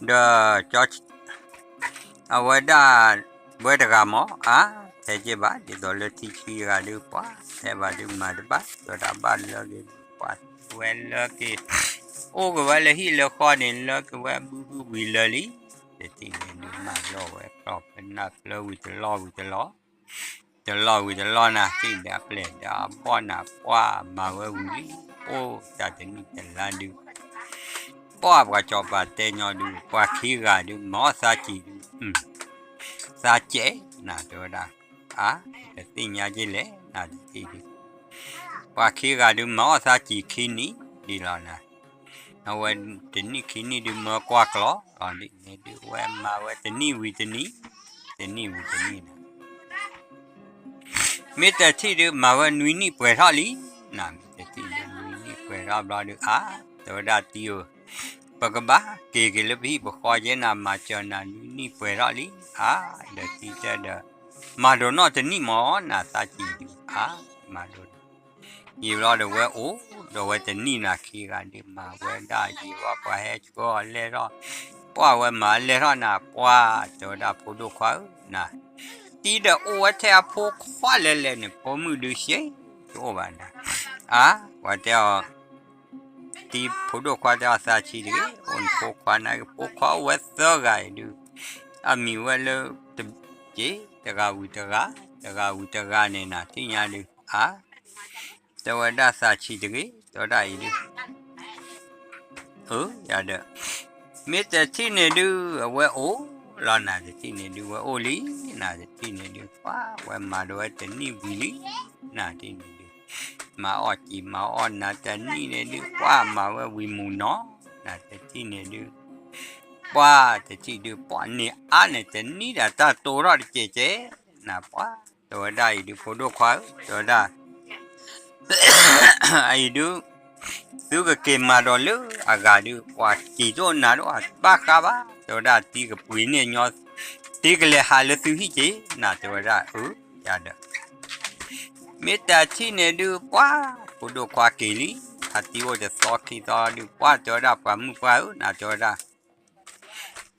တဲဝဲဒၣ်, ဒီး အဝဲဒၣ် ဝဲတဂၤမး အါ ဟဲက့ၤဘၣ် ဒ်သိးလၢထံဆှံတဂၤဒုး ပှၤဟဲဘၣ်ဒုးမၤတဘၣ် တဲဝဲဒၣ်ဘၣ်လၢက့ၤ ပှၤဝဲလၢက့ၤ အိၣ်က့ၤဝဲလၢဟံၣ်လၢဃီန့ၣ် လၢက့ၤဝဲဘုဟုဝံၤလၢာ်လံ, တထံၣ်န့ၣ်ဒုး မၤလီၤဝဲကျီၢ်ဖဲနၢ်ဖျၢဝံၤတလီၢ်ဝံၤတလီၢ် တလီၢ်ဝံၤတလီၢ်နၤ ထံၣ်ဒီးအပျဲၢ်ဒီးအဘီၣ်နၤ ပှၤမၤဝဲဝံၤလံ, အိၣ်တၢ်တနံၣ်တလါဒုး ပှၤပှၤစီၤပၤတဲညီဒုး ပှၤခံဂၤဒုး မၤအီၣ်သးစံၣ်ဒုး သးစဲး နတဲဝဲဒၣ်, အါ တသ့ၣ်ညါက့ၤလဲၣ် နတထံၣ်ဒုး ပှၤခံဂၤဒုးမၤအီၣ်သးစံၣ်ခံနံၣ်ဒ်လီၤနၤ, အဝဲတနံၣ်ခံနံၣ်ဒုးမၢကွၢ်ကျီၢ်လီၤဒ်န့ၣ်ဒုး ဝဲမၤဝဲတနံၣ်ဝံၤတနံၣ်, တနံၣ်ဝံၤတနံၣ်နၤ မ့ၢ်တထံၣ်ဒုး မၤဝဲနွံနံၣ်ပှဲၤထီၣ်လံ, နမ့ၢ်တထံၣ်ဒုး နွံနံၣ်ပှဲၤထီၣ်ဘျီဒုး အါ တဲဝဲဒၣ်တံၤဧၢ, ပကဘၣ်က့ၤက့ၤလၢပဟံၣ်ပဃီယဲၢ်နၤ မၤစၢၤနၤ နွံနံၣ်ပှဲၤထီၣ်လံ, အါ ဒီးတံၤတဲဒီး မၤဒိးနီၢ်တနံၣ်မး နသးစံၣ်ဒုး အါ မၤဒိး ယံာ်ဘျီဒီးဝဲအိၣ်ဒီးဝဲတနံၣ်နၤ ခံဂၤဒုးမၤဝဲဒၣ်ယံာ်ဘျီ ပှၤဟဲဆှၢအီၤလဲၢ်ထီၣ်, ပှၤဝဲမၤလဲၢ်ထီၣ်နၤ ပှၤတဲဝဲဒၣ်ဖိဒိၣ်ခွါဧၢနၤ, တံၤဒီးအိၣ်ဝဲထဲအဖိခွါလဲၤလဲၤန့ၣ် ဖိမုၣ်ဒုးရှဲတအိၣ်ဘၣ်နၤ, အါ ပှၤတဲအီၤ တံၤဖိဒိၣ်ခွါတဲအီၤသးဆံးတဂ့ၤ, အိၣ်နဖိခွါန့ၣ် ဖိခွါအိၣ်ဝဲသၢဂၤအံၤဒုး, အမံၤဝဲလၢ တက့ၢ် တဂၤဝံၤတဂၤ, တဂၤဝံၤတဂၤန့ၣ်နၤ ထံၣ်ညါဒုး အါ တဲဝဲဒၣ်သးဆံးတဂ့ၤ တဲဝဲဒၣ်အံၤဒုး အၢ ယၤဒီး မ့ၢ်တထံၣ်န့ၣ်ဒုး အဝဲအိၣ်လီၤနၤ တထံၣ်န့ၣ်ဒုး ဝဲအိၣ်လံနၤ တထံၣ်န့ၣ်ဒုး ပှၤဝဲမၤဒိးဝဲတနံၣ်ဝံၤလံ နၤတထံၣ်န့ၣ်ဒုး မၤအီၣ်စံာ်မၤအီၣ်နၤတနံၣ်န့ၣ်ဒုး ပှၤမၤဝဲဝံၤမုၢ်နီၤ နၤတထံၣ်န့ၣ်ဒုး ပှၤတထံၣ်ဒုး ပှၤန့ၢ်အါန့ၢ်တနံၣ်ဒၣ်တၢ်တိာ်ထီၣ်တကဲးကဲး နၤပှၤ တဲဝဲဒၣ်အံၤဒုး ဖိဒိၣ်ခွါဧၢ တဲဝဲဒၣ် အံၤဒုး သုကက့ၤမၤဒီးလၢအဂၤဒုး ပှၤစံၣ်ဒိၣ်နၤဒိၣ် အဘၣ်ဃးဘၣ် တဲဝဲဒၣ် တံၤကပှ့ၤန့ၢ်ညီ တံၤကလဲၤဟးလၢသုဟံၣ်က့ၤ နၤတဲဝဲဒၣ် အၢ ယၤဒီး မ့ၢ်တထံၣ်န့ၣ်ဒုး ပှၤ ဖိဒိၣ်ခွါက့ၤလံ အတံၤအိၣ်တသီခံသီဒုး ပှၤတဲဝဲဒၣ် ပှၤမုၣ်ပှၢ်ဧၢ နၤတဲဝဲဒၣ်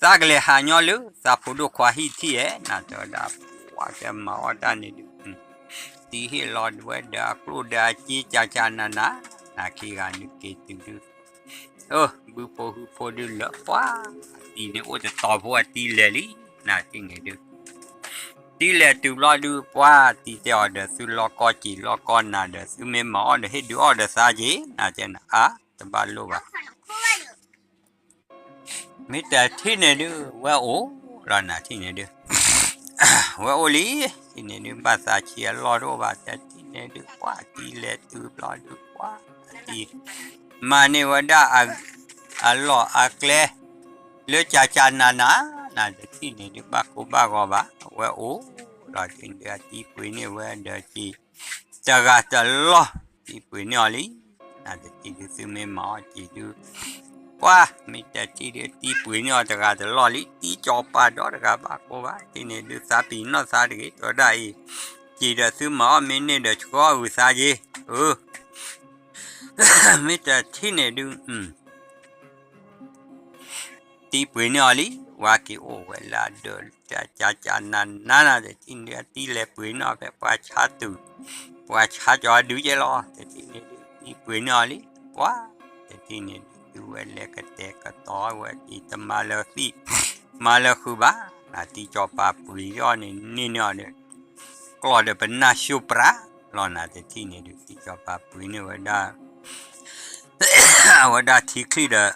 သးကလဲၤဟးညီလၢ သးဖိဒိၣ်ခွါဟံၣ်ထံၣ်ဧဲ နၤတဲဝဲဒၣ် ပှၤကမၤအီၣ်တၢ်န့ၣ်ဒုး တံၤဟ့ၣ်လီၤဝဲဒီးအကျိၣ်ဒီးအစ့ကၠးကၠးနးနး နၤခံဂၤန့ၣ်က့ၤတုၤဒုး အၢ ဘုဖိဟုဖိဒုးလၢပှၤ တံၤန့ၣ်အိၣ်တတီၤဖိအတံၤလဲၤလံ နၤတံၤန့ၣ်ဒုး တံၤလဲၤတုၤဘျီဒုး ပှၤတံၤတဲအီၤဒီး သုလီၢ်ကီၢ်စံာ်လီၢ်ကီၢ်နၤဒီး သုမ့ၢ်မၤအီၣ်ဒီးဟ့ၣ်ဒုးအီၣ်ဒီးသးက့ၤ နၤတဲနၤ အါ တဘၣ်လိၣ်ဘၣ် မ့ၢ်တထံၣ်န့ၣ်ဒုး ဝဲအိၣ်လီၤနၤထံၣ်န့ၣ်ဒုး ဝဲအိၣ်လံ ထံၣ်န့ၣ်ဒုး ဘၣ်သးဆံးအလီၢ်တအိၣ်ဘၣ် တထံၣ်န့ၣ်ဒုး ပှၤတံၤလဲၤတုၤဘျီဒုး ပှၤတံၤ မၤန့ၢ်ဝဲဒၣ် အလီၢ်အကျဲ လၢကၠးကၠးနးနး နၤတထံၣ်န့ၣ်ဒုး ဘၣ်ကိၢ်ဘၣ်ဂီၤဘၣ် ဝဲအိၣ်လီၤထံၣ်န့ၣ်ဒုး အတံၤပှ့ၤန့ၢ်ဝဲဒီးစံာ် တဂၤတလီၢ် တံၤပှ့ၤန့ၢ်အီၤလံ နၤတထံၣ်ဒုး သုမ့ၢ်မၤအီၣ်စံာ်ဒုး ပှၤမ့ၢ်တထံၣ်ဒုးတံၤပှ့ၤန့ၢ်အီၤတဂၤတလီၢ်လံ တံၤကၠီၤပာ်ဒီးတဂၤဘၣ်ကိၢ်ဘၣ် ထံၣ်န့ၣ်ဒုး သးပ့ၤနီၣ်သးတဂ့ၤ တဲဝဲဒၣ်အံၤ စံာ်ဒီးသုမၤအီၣ်မ့ၢ်န့ၢ်ဒီးဆှၢအီၣ်ဂုာ်သးက့ၤ အၢ မ့ၢ်တထံၣ်န့ၣ်ဒုး တံၤပှ့ၤန့ၢ်အီၤလံ, ဝါက့ၤအိၣ်ဝဲလၢဒၢး ကကနနနတထံၣ်န့ၣ်ဒုး အတံၤလဲၤပှ့ၤန့ၢ်အီၤဖဲပှၤဆါတုၤ, ပှၤဆါကၠီၤဒုးကဲလီၤ တထံၣ်န့ၣ်ဒုး တံၤပှ့ၤန့ၢ်အီၤလံ, ပှၤ တထံၣ်န့ၣ်ဒုး သုဝဲလဲၤကတဲာ်ကတီၤဝဲက့ၤ တမၤလၢသံၣ် မၤလၢဃုာ်ဘၣ်, နတံၤစီၤပၤပှ့ၤအီၤန့ၣ် န့ၢ်န့ၢ်အီၤဒီး ကျီၢ်ဒီးပနၢ်ၡိပြးလီၤ နတထံၣ်န့ၣ်ဒုး တံၤစီၤပၤပှ့ၤန့ၢ်ဝဲဒၣ် အဝဲဒၣ်ထံချံၣ်ဒီး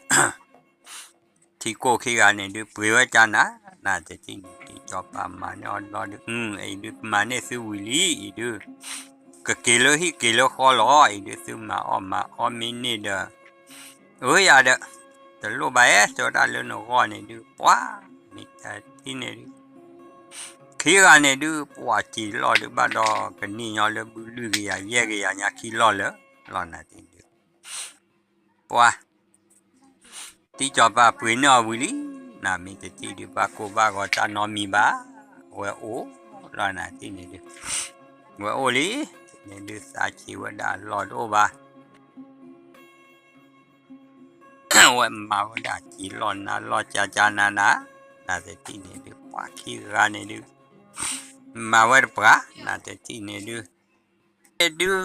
ထံကိၢ်ခံဂၤန့ၣ်ဒုး ပှ့ၤဝဲကနၤ, နတထံၣ်န့ၣ် တံၤစီၤပၤမၤန့ၢ်အီၤဘျီဒုး အံၤဒုးကမၤန့ၢ်သုဝံၤလံ အံၤဒုး ကက့ၤလၢဟံၣ်က့ၤလၢဃီလီၤ အံၤဒုးသုမၤအီၣ်မၤအီမ့ၢ်န့ၢ်ဒီး အၢယၤဒီး တလိၣ်ဘၣ်အဲၣ် တဲဝဲဒၣ်လၢနဂီၢ်န့ၣ်ဒုး ပှၤ မ့ၢ်တထံၣ်န့ၣ်ဒုး ခံဂၤန့ၣ်ဒုး ပှၤစံးလီၢ်ဒုးဘၣ်ဒီး ကန့ၢ်ညီလၢဘုလွံၢ်ကယၤယဲၢ်ကယၤညါခံလီၢ်လၢာ် လီၤနၤတထံၣ်န့ၣ်ဒုး ပှၤ တံၤစီၤပၤပှ့ၤန့ၢ်အီၤဝံၤလံ, နမ့ၢ်တထံၣ်ဒုး ဘၣ်ကိၢ်ဘၣ်ဂီၤတၢ်နီတမံၤဘၣ်, ဝဲအိၣ်လီၤနၤတထံၣ်န့ၣ်ဒုး ဝဲအိၣ်လံ, န့ၣ်ဒုးသးဆံးဝဲဒၣ်လီၢ်တအိၣ်ဘၣ် ဝဲမၤဝဲဒၣ်စံးလီၢ်နၤလီၢ်ကကနၤနၤ, နတထံၣ်န့ၣ်ဒုး ပှၤခံဂၤန့ၣ်ဒုး မၤဝဲတပှၢ် နတထံၣ်န့ၣ်ဒုး ဒုး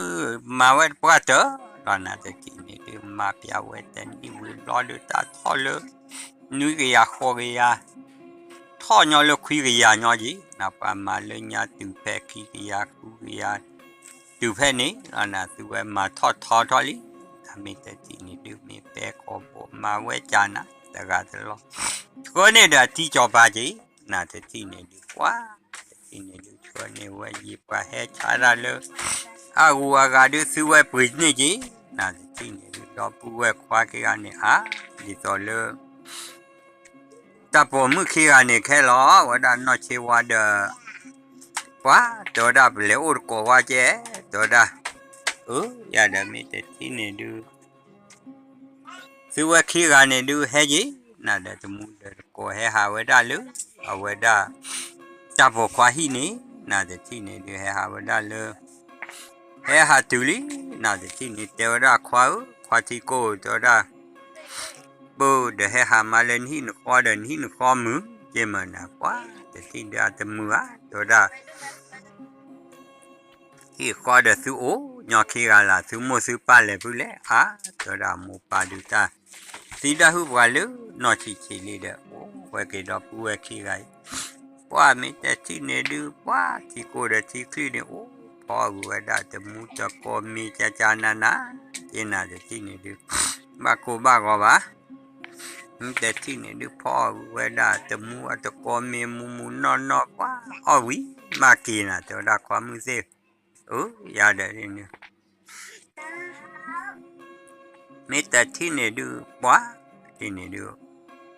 မၤဝဲတပှၢ်တၢၢ်လီၤ နတထံၣ်န့ၣ်ဒုး မၤပျးဝဲတနံၣ်ဝံၤဘျီဒုး တၢ်ထီၣ်လၢ နွံကယၤဃိးကယၤ ထီၣ်ညီလၢခွံကယၤညီက့ၤ နပှၤမၤလၢညါတုၤဖဲခံကယၤဃုကယၤ တုၤဖဲန့ၣ်လီၤ နသုဝဲမၤထီၣ်ထီထီၣ်လံ, နမ့ၢ်တထံၣ်န့ၣ်ဒုး မ့ၢ်ပဲကီၢ်ဘိမၤဝဲကနၤ တဂၤတလီၢ် ဆှၢန့ၢ်ဒီးအတံၤစီၤပၤက့ၤ နတထံၣ်န့ၣ်ဒုး ပှၤ တထံၣ်န့ၣ်ဒုး ဆှၢန့ၢ်ဝဲယံၤ ပှၤဟဲဆါတၢ်လၢ အဂုၤအဂၤဒုး သုဝဲပှ့ၤန့ၢ်က့ၤ နတထံၣ်န့ၣ်ဒုး ဒီပုၢ်ဝဲၢ်ခွါခံဂၤန့ၣ် အါ ဒ်သိးလၢ တၢ်ပိာ်မုၣ်ခံဂၤန့ၣ် ခဲလီၤဝဲဒၣ်နီၢ်ဆ့ဝါဒီး ပှၤ တဲဝဲဒၣ် ပလဲၤအိၣ်တကိးဝါကဲ တဲဝဲဒၣ်, အၢ ယၤဒီးမ့ၢ်တထံၣ်န့ၣ်ဒုး သုဝဲခံဂၤန့ၣ်ဒုး ဟဲက့ၤ နဒီးတမူဒီးတကိး ဟဲဟးဝဲဒၣ်လၢ အဝဲဒၣ် တၢ်ပိာ်ခွါဟံၣ်န့ၣ် နတထံၣ်န့ၣ်ဒုး ဟဲဟးဝဲဒၣ်လၢ ဟဲဟးတုၤလံ နတထံၣ်န့ၣ် တဲဝဲဒၣ် ခွါဧၢ ခွါထံကိၢ် တဲဝဲဒၣ် ပၢၢ်ဒီးဟဲဟးမၤလၢနဟံၣ်နဃီဒီး နဟံၣ်နဃီမုာ်က့မၢ်နၤ ပှၤ တထံၣ်ဒုးအတမုာ်ဧါ တဲဝဲဒၣ် ဟံၣ်ဃီဒီးသုအိၣ်ညီခံဂၤလၢ် သုမိၢ်သုပၢ်လဲၤဖုလဲၣ် အါ တဲဝဲဒၣ် မိၢ်ပၢ်ဒုးတၢ် သံတၢ်ဟုၣ်ပှၤလၢနီၢ်ဆံးဆံးလံဒီး အိၣ်ဝဲက့ၤဒီပုၢ်ဝဲၢ်ခံဂၤအံၤ ပှၤမ့ၢ်တထံၣ်န့ၣ်ဒုး ပှၤထံကိၢ်ဒီးထံချံန့ၣ် အိၣ်ဖီအဂုၤဝဲဒၣ် တမူတကိးမ့ၤကကနၤနၤ က့နၤတထံၣ်န့ၣ်ဒုး ဘၣ်ကိၢ်ဘၣ်ဂီၤဘၣ် မ့ၢ်တထံၣ်န့ၣ်ဒုး ဖီအဂုၤဝဲဒၣ် တမူအတကိးမ့ၤမူမူနီၢ်နီၢ် ပှၤအီၣ်ဝံၤ မၤက့ၤနၤ တဲဝဲဒၣ် ခွါမုၣ်သ့ၣ် အၢ ယၤဒီး မ့ၢ်တထံၣ်န့ၣ်ဒုး ပှၤ ထံၣ်န့ၣ်ဒုး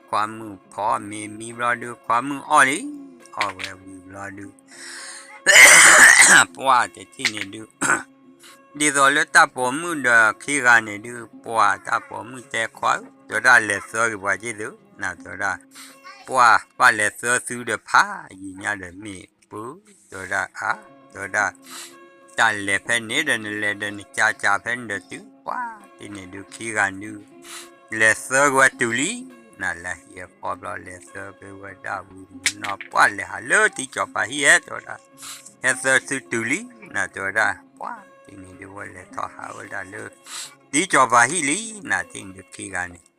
ခွါမုၣ်ဖီမ့ၤမံဘျီဒုး ခွါမုၣ်အီၣ်လံ အီၣ်ဝဲဝံၤဘျီဒုး ပှၤတထံၣ်န့ၣ်ဒုး ဒ်သိးလၢတၢ်ပိာ်မုၣ်ဒီးခံဂၤန့ၣ်ဒုး ပှၤတၢ်ပိာ်မုၣ်တဲခွါဧၢ တဲဝဲဒၣ်လဲၤသၢက့ၤပှၤက့ၢ်သု နၤတဲဝဲဒၣ် ပှၤပၢ်လဲၤသၢသုဒီးဖးယံာ်ညါဒီးမ့ၢ်ပၢၢ် တဲဝဲဒၣ်အါ တဲဝဲဒၣ် တၢ်လဲၤဖဲန့ၣ်ဒီးနလဲၤဒီးနကကဖဲန့ၣ်ဒီးတုၤ ပှၤတထံၣ်န့ၣ်ဒုးခံဂၤဒုး လဲၤသၢက့ၤဝဲတုၤလံ နလဲၤဟံၣ်အဃီဘျီလဲၤသၢက့ၤဝဲဒၣ်ဝံၤနီၢ် ပှၤလဲၤဟးလၢတံၤစီၤပၤဟံၣ်ဧဲ တဲဝဲဒၣ် ဟဲသၢသုတုၤလံ နတဲဝဲဒၣ် ပှၤတထံၣ်န့ၣ်ဒုးဝဲလဲၤထီၣ်ဟးဝဲဒၣ်လၢ တံၤစီၤပၤဟံၣ်လံ နတထံၣ်န့ၣ်ဒုးခံဂၤန့ၣ်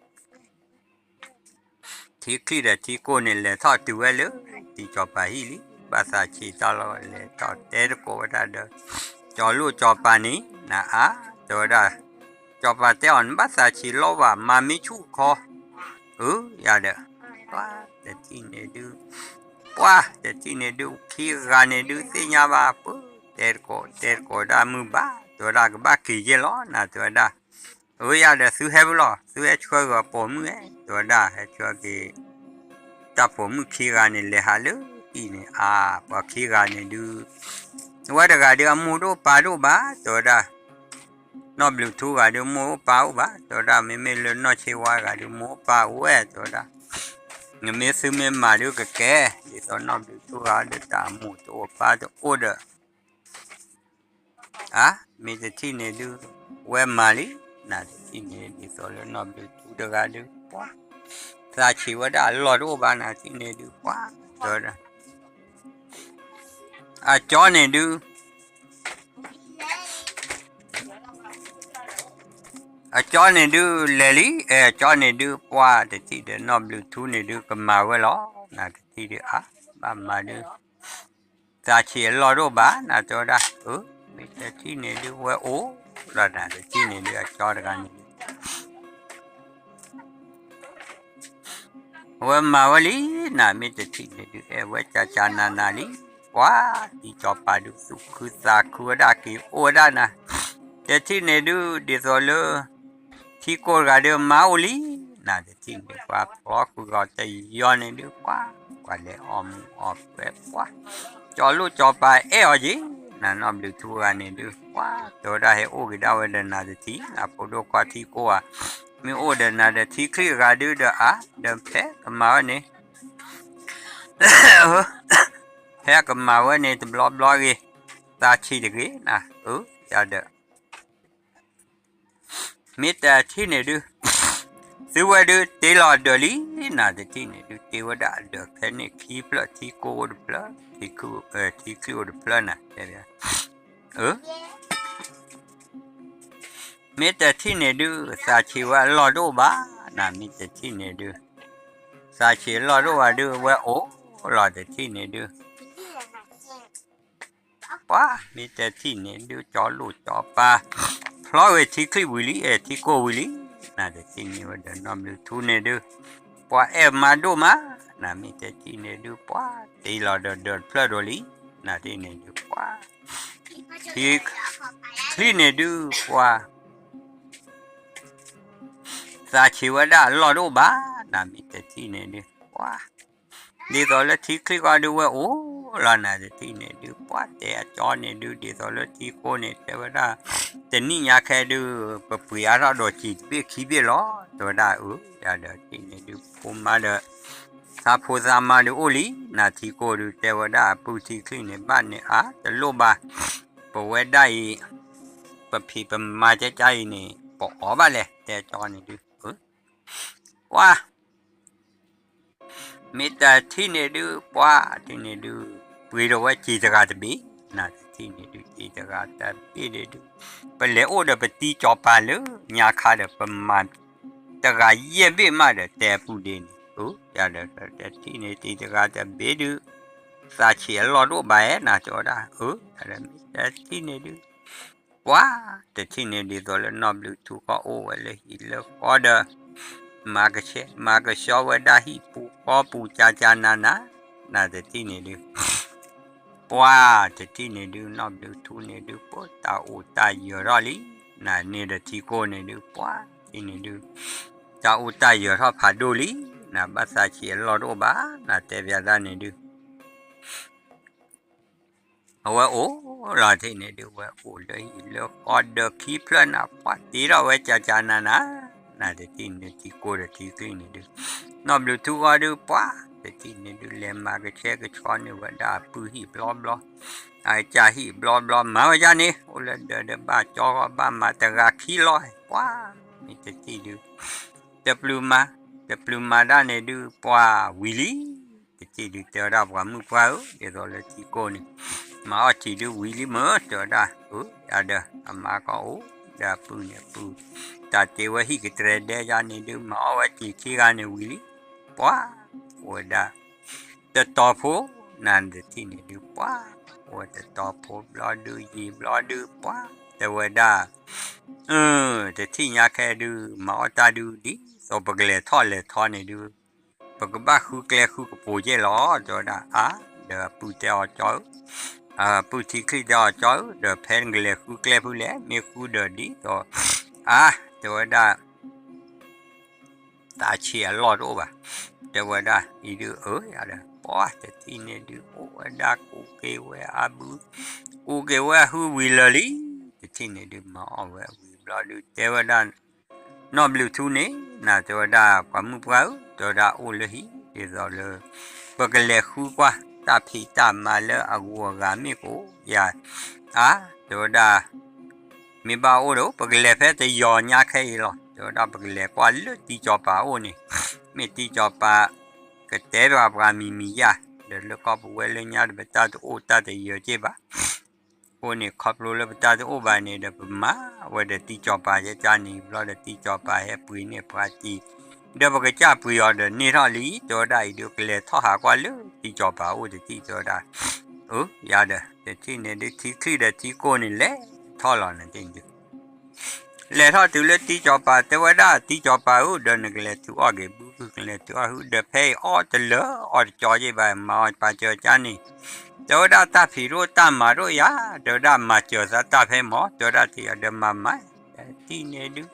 ထံချံၣ်ဒီးထံကိၢ်န့ၣ် လဲၤထီၣ်တုၤဝဲလၢ တံၤစီၤပၤဟံၣ်လံ ဘၣ်သးဆံးတၢ်လီၤ လဲၤထီၣ်တဲသကိးဝဲဒၣ်ဒီး စီၤလိၣ်စီၤပၤန့ၣ် နအါ တဲဝဲဒၣ် စီၤပၤတဲအီၤ နဘၣ်သးဆံးလီၤဘၣ် မၤမ့ၢ်ဆူၣ်ခီ အၢ ယၤဒီး ပှၤတထံၣ်န့ၣ်ဒုး ပှၤတထံၣ်န့ၣ်ဒုး ခံဂၤန့ၣ်ဒုး သ့ၣ်ညါဘၣ် ပၢၢ်တဲသကိး တဲသကိးဒၣ်မုၢ်ဘၣ် တဲဝဲဒၣ် ကဘၣ်က့ၤယဲၢ်လီၤ နတဲဝဲဒၣ် အၢ ယၤဒီး သုဟဲဖဲလဲၣ် သုဟဲဆှၢက့ၤပိာ်မုၣ်ဧဲ တဲဝဲဒၣ် ဟဲဆှၢက့ၤ တၢ်ပိာ်မုၣ်ခံဂၤန့ၣ် လဲၤဟးလၢအံၤန့ၣ် အါ ပှၤခံဂၤန့ၣ်ဒုး ဝဲတဂၤဒုး အမိၢ်တအိၣ်ပၢ်တအိၣ်ဘၣ် တဲဝဲဒၣ် နီၢ်ဘျုးထူဂၤဒုး မိၢ်အိၣ်ပၢ်အိၣ်ဘၣ် တဲဝဲဒၣ် မ့မ့ၢ်လၢနီၢ်ဆ့ဝါဂၤဒုး မိၢ်အိၣ်ပၢ်အိၣ်ဝဲ တဲဝဲဒၣ် နမ့ၢ်သုမ့ၢ်မၤဒုးကကဲ ဒ်သိးနီၢ်ဘျုးထူဂၤဒီး တၢ်အမိၢ်တအိၣ်ပၢ်တအိၣ်ဒီး အါ မ့ၢ်တထံၣ်န့ၣ်ဒုး ဝဲမၤလံ နတထံၣ်န့ၣ် ဒ်သိးလၢနီၢ်ဘျုးထူတဂၤဒုး ပှၤ သးဆံးဝဲဒၣ်အလီၢ်တအိၣ်ဘၣ် နတထံၣ်န့ၣ်ဒုး ပှၤ တဲဝဲဒၣ် အကၠီန့ၣ်ဒုး အကၠီန့ၣ်ဒုး လဲၤလံ အဲ အကၠီန့ၣ်ဒုး ပှၤတထံၣ်ဒီးနီၢ်ဘျုးထူန့ၣ်ဒုး ကမၤဝဲလီၤ နတထံၣ်ဒုး အါ ဘၣ်မၤဒုး သးဆံးအလီၢ်တအိၣ်ဘၣ် နတဲဝဲဒၣ် အၢ မ့ၢ်တထံၣ်န့ၣ်ဒုး ဝဲအိၣ်လီၤ နတထံၣ်န့ၣ်ဒုး အကၠီတဂၤန့ၣ်ဒုး အဝဲမၤဝဲလံ နမ့ၢ်တထံၣ်န့ၣ်ဒုး အဲၣ်ဝဲကကနနလံ ပှၤတံၤကၠီၤပၤဒုး သူၣ်ခုသးခုဝဲဒၣ်က့ၤအိၣ်ဝဲဒၣ်နၤ တထံၣ်န့ၣ်ဒုး ဒ်သိးလၢ ထံကိၢ်တဂၤဒုးမၤအိၣ်လံ နတထံၣ်န့ၣ် ပှၤဖျီဃုာ်ဂီၤတယီၤန့ၣ်ဒုး ပှၤ ပှၤလဲၤအီၣ်မူးအီၣ်ပှဲၤ ပှၤ ကၠီၤလိၣ်ကၠီၤပၤအဲၣ်အီၤက့ၤ နနီၢ်ဘျုးထူဂၤန့ၣ်ဒုး ပှၤ တဲဝဲဒၣ်ဟဲအိၣ်က့ၤဒၣ်ဝဲဒီးနၤတထံၣ် နဖိဒိၣ်ခွါထံကိၢ်ဧါ မ့ၢ်အိၣ်ဒီးနၤဒီးထံချံၣ်တဂၤဒုးဒီးအါ ဒီးဖဲကမၤဝဲန့ၣ် ဖဲကမၤဝဲန့ၣ်တဘျီဘျီဂ့ၤ သးဆံးတဂ့ၤ န အၢ ယၤဒီး မ့ၢ်တထံၣ်န့ၣ်ဒုး သုဝဲဒုးတ့လီၤဒၢးလံ နတထံၣ်န့ၣ်ဒုး တ့ဝဲဒၣ်အဒၢးဖဲန့ၣ်ခံဖျၢၣ် ထံကိၢ်အိၣ်တဖျၢၣ် ထံချံၣ်အိၣ်တဖျၢၣ်နၤ တဲ အၢ မ့ၢ်တထံၣ်န့ၣ်ဒုး သးဆံးဝဲအလီၢ်တအိၣ်ဘၣ် နမ့ၢ်တထံၣ်န့ၣ်ဒုး သးဆံးအလီၢ်တအိၣ်ဘၣ်ဒုး ဝဲအိၣ်လီၤတထံၣ်န့ၣ်ဒုး ပှၤမ့ၢ်တထံၣ်န့ၣ်ဒုး ကၠီၤလိၣ်ကၠီၤပၤ ဖျီဝဲထံချံၣ်ဝံၤလံ အဲ ထံကိၢ်ဝံၤလံ နတထံၣ်န့ၣ်ဝဲဒီးနီၢ်ဘျုးထူန့ၣ်ဒုး ပှၤအဲၣ်မါဒိၣ်မး နမ့ၢ်တထံၣ်န့ၣ်ဒုး ပှၤတ့လီၤဒီးဒၢးတဖျၢၣ်ဒိၣ်လံ နတထံၣ်န့ၣ်ဒုး ပှၤ ထံချံၣ်န့ၣ်ဒုး ပှၤ သးဆံးဝဲဒၣ်အလီၢ်တအိၣ်ဘၣ် နမ့ၢ်တထံၣ်န့ၣ်ဒုး ပှၤ ဒ်သိးလၢထံချံၣ်ဃီဒုးဝဲအိၣ်လီၤ နတထံၣ်န့ၣ်ဒုး ပှၤတဲအကၠီန့ၣ်ဒုး ဒ်သိးလၢထံကိၢ်န့ၣ် တဲဝဲဒၣ် တနံၣ်ညါခဲဒုး ပပှ့ၤအါထီၣ်ဒီးစံာ်တဘ့ၣ်ခံဘ့ၣ်လီၤ တဲဝဲဒၣ် အၢ ယၤဒီးထံၣ်န့ၣ်ဒုး ဖိမါဒီး သးဖိသးမါဒုးအိၣ်လံ နထံကိၢ်ဒုး တဲဝဲဒၣ်အပုၢ်ထံချံၣ်န့ၣ် ဘၣ်န့ၣ်အါတလိၣ်ဘၣ် ပဝဲဒၣ်အံၤ ပဖံးပမၤကကါအံၤန့ၣ် ပအီၣ်ဘၣ်လဲၣ် တဲကၠီန့ၣ်ဒုး ပှၤ မ့ၢ်တထံၣ်န့ၣ်ဒုး ပှၤထံၣ်န့ၣ်ဒုး ပှ့ၤဒီးဝဲစံာ်တဂၤတဘ့ၣ် နတထံၣ်န့ၣ်ဒုး စံာ်တဂၤတဘ့ၣ်န့ၣ်ဒုး ပလဲၤအိၣ်ဒီးပတံၤကၠီၤပၤလၢညါခါဒီး ပမၤတဂၤယဲၢ်ဘ့ၣ်မးဒီး တဲအပုၢ်ဒ့န့ၣ် အၢ ယၤဒီးတထံၣ်န့ၣ် စံာ်တဂၤတဘ့ၣ်ဒုး သးဆံးအလီၢ်တအိၣ်ဘၣ်ဧါ နတဲဝဲဒၣ် အၢ မ့ၢ်တထံၣ်န့ၣ်ဒုး ပှၤ တထံၣ်န့ၣ်ဒ်သိးလၢနီၢ်ဘျုးထူဃီအိၣ်ဝဲလၢဟံၣ်လၢဃီဒီး မၤကဆှဲ မၤကဆှီဝဲဒၣ်ဟံၣ်ပူၤဃီပူၤ ကကနန နတထံၣ်န့ၣ်ဒုး ပှၤ တထံၣ်န့ၣ်ဒုး နီၢ်ဘျုးထူန့ၣ်ဒုး ပှၤတၢ်အိၣ်တၢ်ယၢၤထီၣ်လံ နန့ၣ်ဒီးထံကိၢ်န့ၣ်ဒုး ပှၤ ထံၣ်န့ၣ်ဒုး တၢ်အိၣ်တၢ်ယၢၤထီၣ်ဖးဒိၣ်လံ နဘၣ်သးဆံးအလီၢ်တအိၣ်ဘၣ် နတဲဘၣ်ဒၣ်န့ၣ်ဒုး အဝဲအိၣ်လီၤတထံၣ်န့ၣ်ဒုး ဝဲအိၣ်လၢဟံၣ်လၢဃီဒီးခံဖျၢၣ်နၤ ပှၤတ့ထီၣ်ဝဲကကနန နတထံၣ်န့ၣ်ထံကိၢ်ဒီးထံချံၣ်န့ၣ်ဒုး နီၢ်ဘျုးထူဃီဒုး ပှၤ တထံၣ်န့ၣ်ဒုး လဲၤမၤကဆှဲကဆှီန့ၢ်ဝဲဒၣ်အပုၢ်ဟံၣ်ဘျီဘျီ အကစၢ်ဟံၣ်ဘျီဘျီ မၤဝဲဒ်န့ၣ် အိၣ်လၢဒၢးဒီးဘၣ်ကၠီဃီဘၣ်မၤတဂၤခံလီၤ ပှၤ မ့ၢ်တထံၣ်ဒုး တပျုၤမၤ တပျုၤမၤဒၣ်န့ၣ်ဒုး ပှၤဝံၤလံ တထံၣ်ဒုး တဲဝဲဒၣ်ပှၤမုၣ်ပှၢ်ဧၢ ဒ်သိးလၢထံကိၢ်န့ၣ် မၤအီၣ်စံာ်ဒုးဝံၤလံမ့ၢ် တဲဝဲဒၣ် အၢ ယၤဒီး အမါကီၢ်အိၣ် ဒီးအပုၢ်န့ၣ်အပုၢ် တၢ်တ့ဝဲဟံၣ်ကတြဲၤဒဲယါန့ၣ်ဒုး မၤအီၣ်ဝဲစံာ်ခံဂၤန့ၣ်ဝံၤလံ ပှၤ အိၣ်ဝဲဒၣ် တတီၤဖိ နတထံၣ်န့ၣ်ဒုး ပှၤ အိၣ်ဝဲတတီၤဖိဘျီဒုး ယံာ်ဘျီဒုး ပှၤ တဲဝဲဒၣ် အၢ တထံၣ်ညါခဲဒုး မၤအီၣ်တၢ်ဒုး ဒ်သိးပကလဲၤထီၣ်လဲၤထီန့ၣ်ဒုး ပကဘၣ်ဃုကျဲဃုကပူၤက့ၢ်လီၤ တဲဝဲဒၣ် အါ ဒီးအပုၢ်တဲအီၤကၠီဧၢ အပုၢ်ထံချံၣ်တဲအီၤကၠီဧၢ ဒီးဖဲနကလဲၤဃုကျဲဖုလဲၣ် မ့ၢ်ဃုဒီးဒ်သိး အါ တဲဝဲဒၣ် သးဆံးအလီၢ်တအိၣ်ဘၣ် တဲဝဲဒၣ် အံၤဒုး အၢ ယၤဒီး ပှၤတထံၣ်န့ၣ်ဒုး အိၣ်ဝဲဒၣ်ကူးက့ၤဝဲအဘု ကူးက့ၤဝဲအဟုဝံၤလၢာ်လံ တထံၣ်န့ၣ်ဒုး မၤအီၣ်ဝဲဝံၤဘျီဒုး တဲဝဲဒၣ် နီၢ်ဘျုးထူန့ၣ် နတဲဝဲဒၣ် ပှၤမုၣ်ပှၢ်ဧၢ တဲဝဲဒၣ် အိၣ်လၢဟံၣ် ဒ်သိးလၢ ပကလဲၤဃုကွၢ် တၢ်ဖံးတၢ်မၤလၢအဂုၤအဂၤမ့ၢ်ကအိၣ် ယၤ အါ တဲဝဲဒၣ် မ့ၢ်ဘၣ်အိၣ်ဒီး ပကလဲၤဖဲတယီၤညါခဲအံၤလီၤ. တဲဝဲဒၣ် ပကလဲၤကွၢ်လၢတံကၠီၤပၤအိၣ်န့ၣ်, မ့ၢ်တံကၠီၤပၤ ကတဲပှၤပှၤမံၤမံၤယါ, ဒီးလၢကီၢ်ပဝဲလၢညါဒီး ပတၢ်တအိၣ်တၢ်တယၢၤက့ၢ်ဘၣ်. အဃိန့ၣ် ခီဖျိလၢပတၢ်တအိၣ်ဘၣ်န့ၣ်ဒီး ပမၤဝဲဒီးတံကၠီၤပၤယဲကၢ်န့ၣ် ဘျီဒီးတံကၠီၤပၤဟဲပှ့ၤန့ၢ်ပှၤတံၢ်, ဒီးပကစၢ်ပှ့ၤအီၤဒီးန့ၢ်ထီၣ်လံ. တဲဝဲဒၣ်အံၤဒုး ကလဲၤထီၣ်ဟးကွၢ်လၢတံကၠီၤပၤအိၣ်တထံၣ် တဲဝဲဒၣ်, အၢ ယၤဒီး တထံၣ်န့ၣ်ဒုး ထံချံၣ်ဒီးထံကိၢ်န့ၣ် လဲၤထီၣ်လီၤနၤတထံၣ်န့ၣ်ဒုး လဲၤထီၣ်တုၤလၢတံကၠီၤပၤ တဲဝဲဒၣ် တံကၠီၤပၤဧၢ, ဒီးနကလဲၤထုးအီၣ်က့ၤဘု ကလဲၤထုးအီၣ်ဟု ဒီးဖဲအံၤအီၣ်တလၢအီၣ်တကၠီက့ၢ်ဘၣ် မၤအီၣ်ပာ်စၢၤကၢ်န့ၣ်, တဲဝဲဒၣ်တၢ်ဖံးဒိၣ်တၢ်မၤဒိၣ်ယၤ, တဲဝဲဒၣ်မၤစၢၤသးတၢ်ဖဲမၢ်, တဲဝဲဒၣ်တံၢ်အီၤဒီးမၤမၤ, တထံၣ်န့ၣ်ဒုး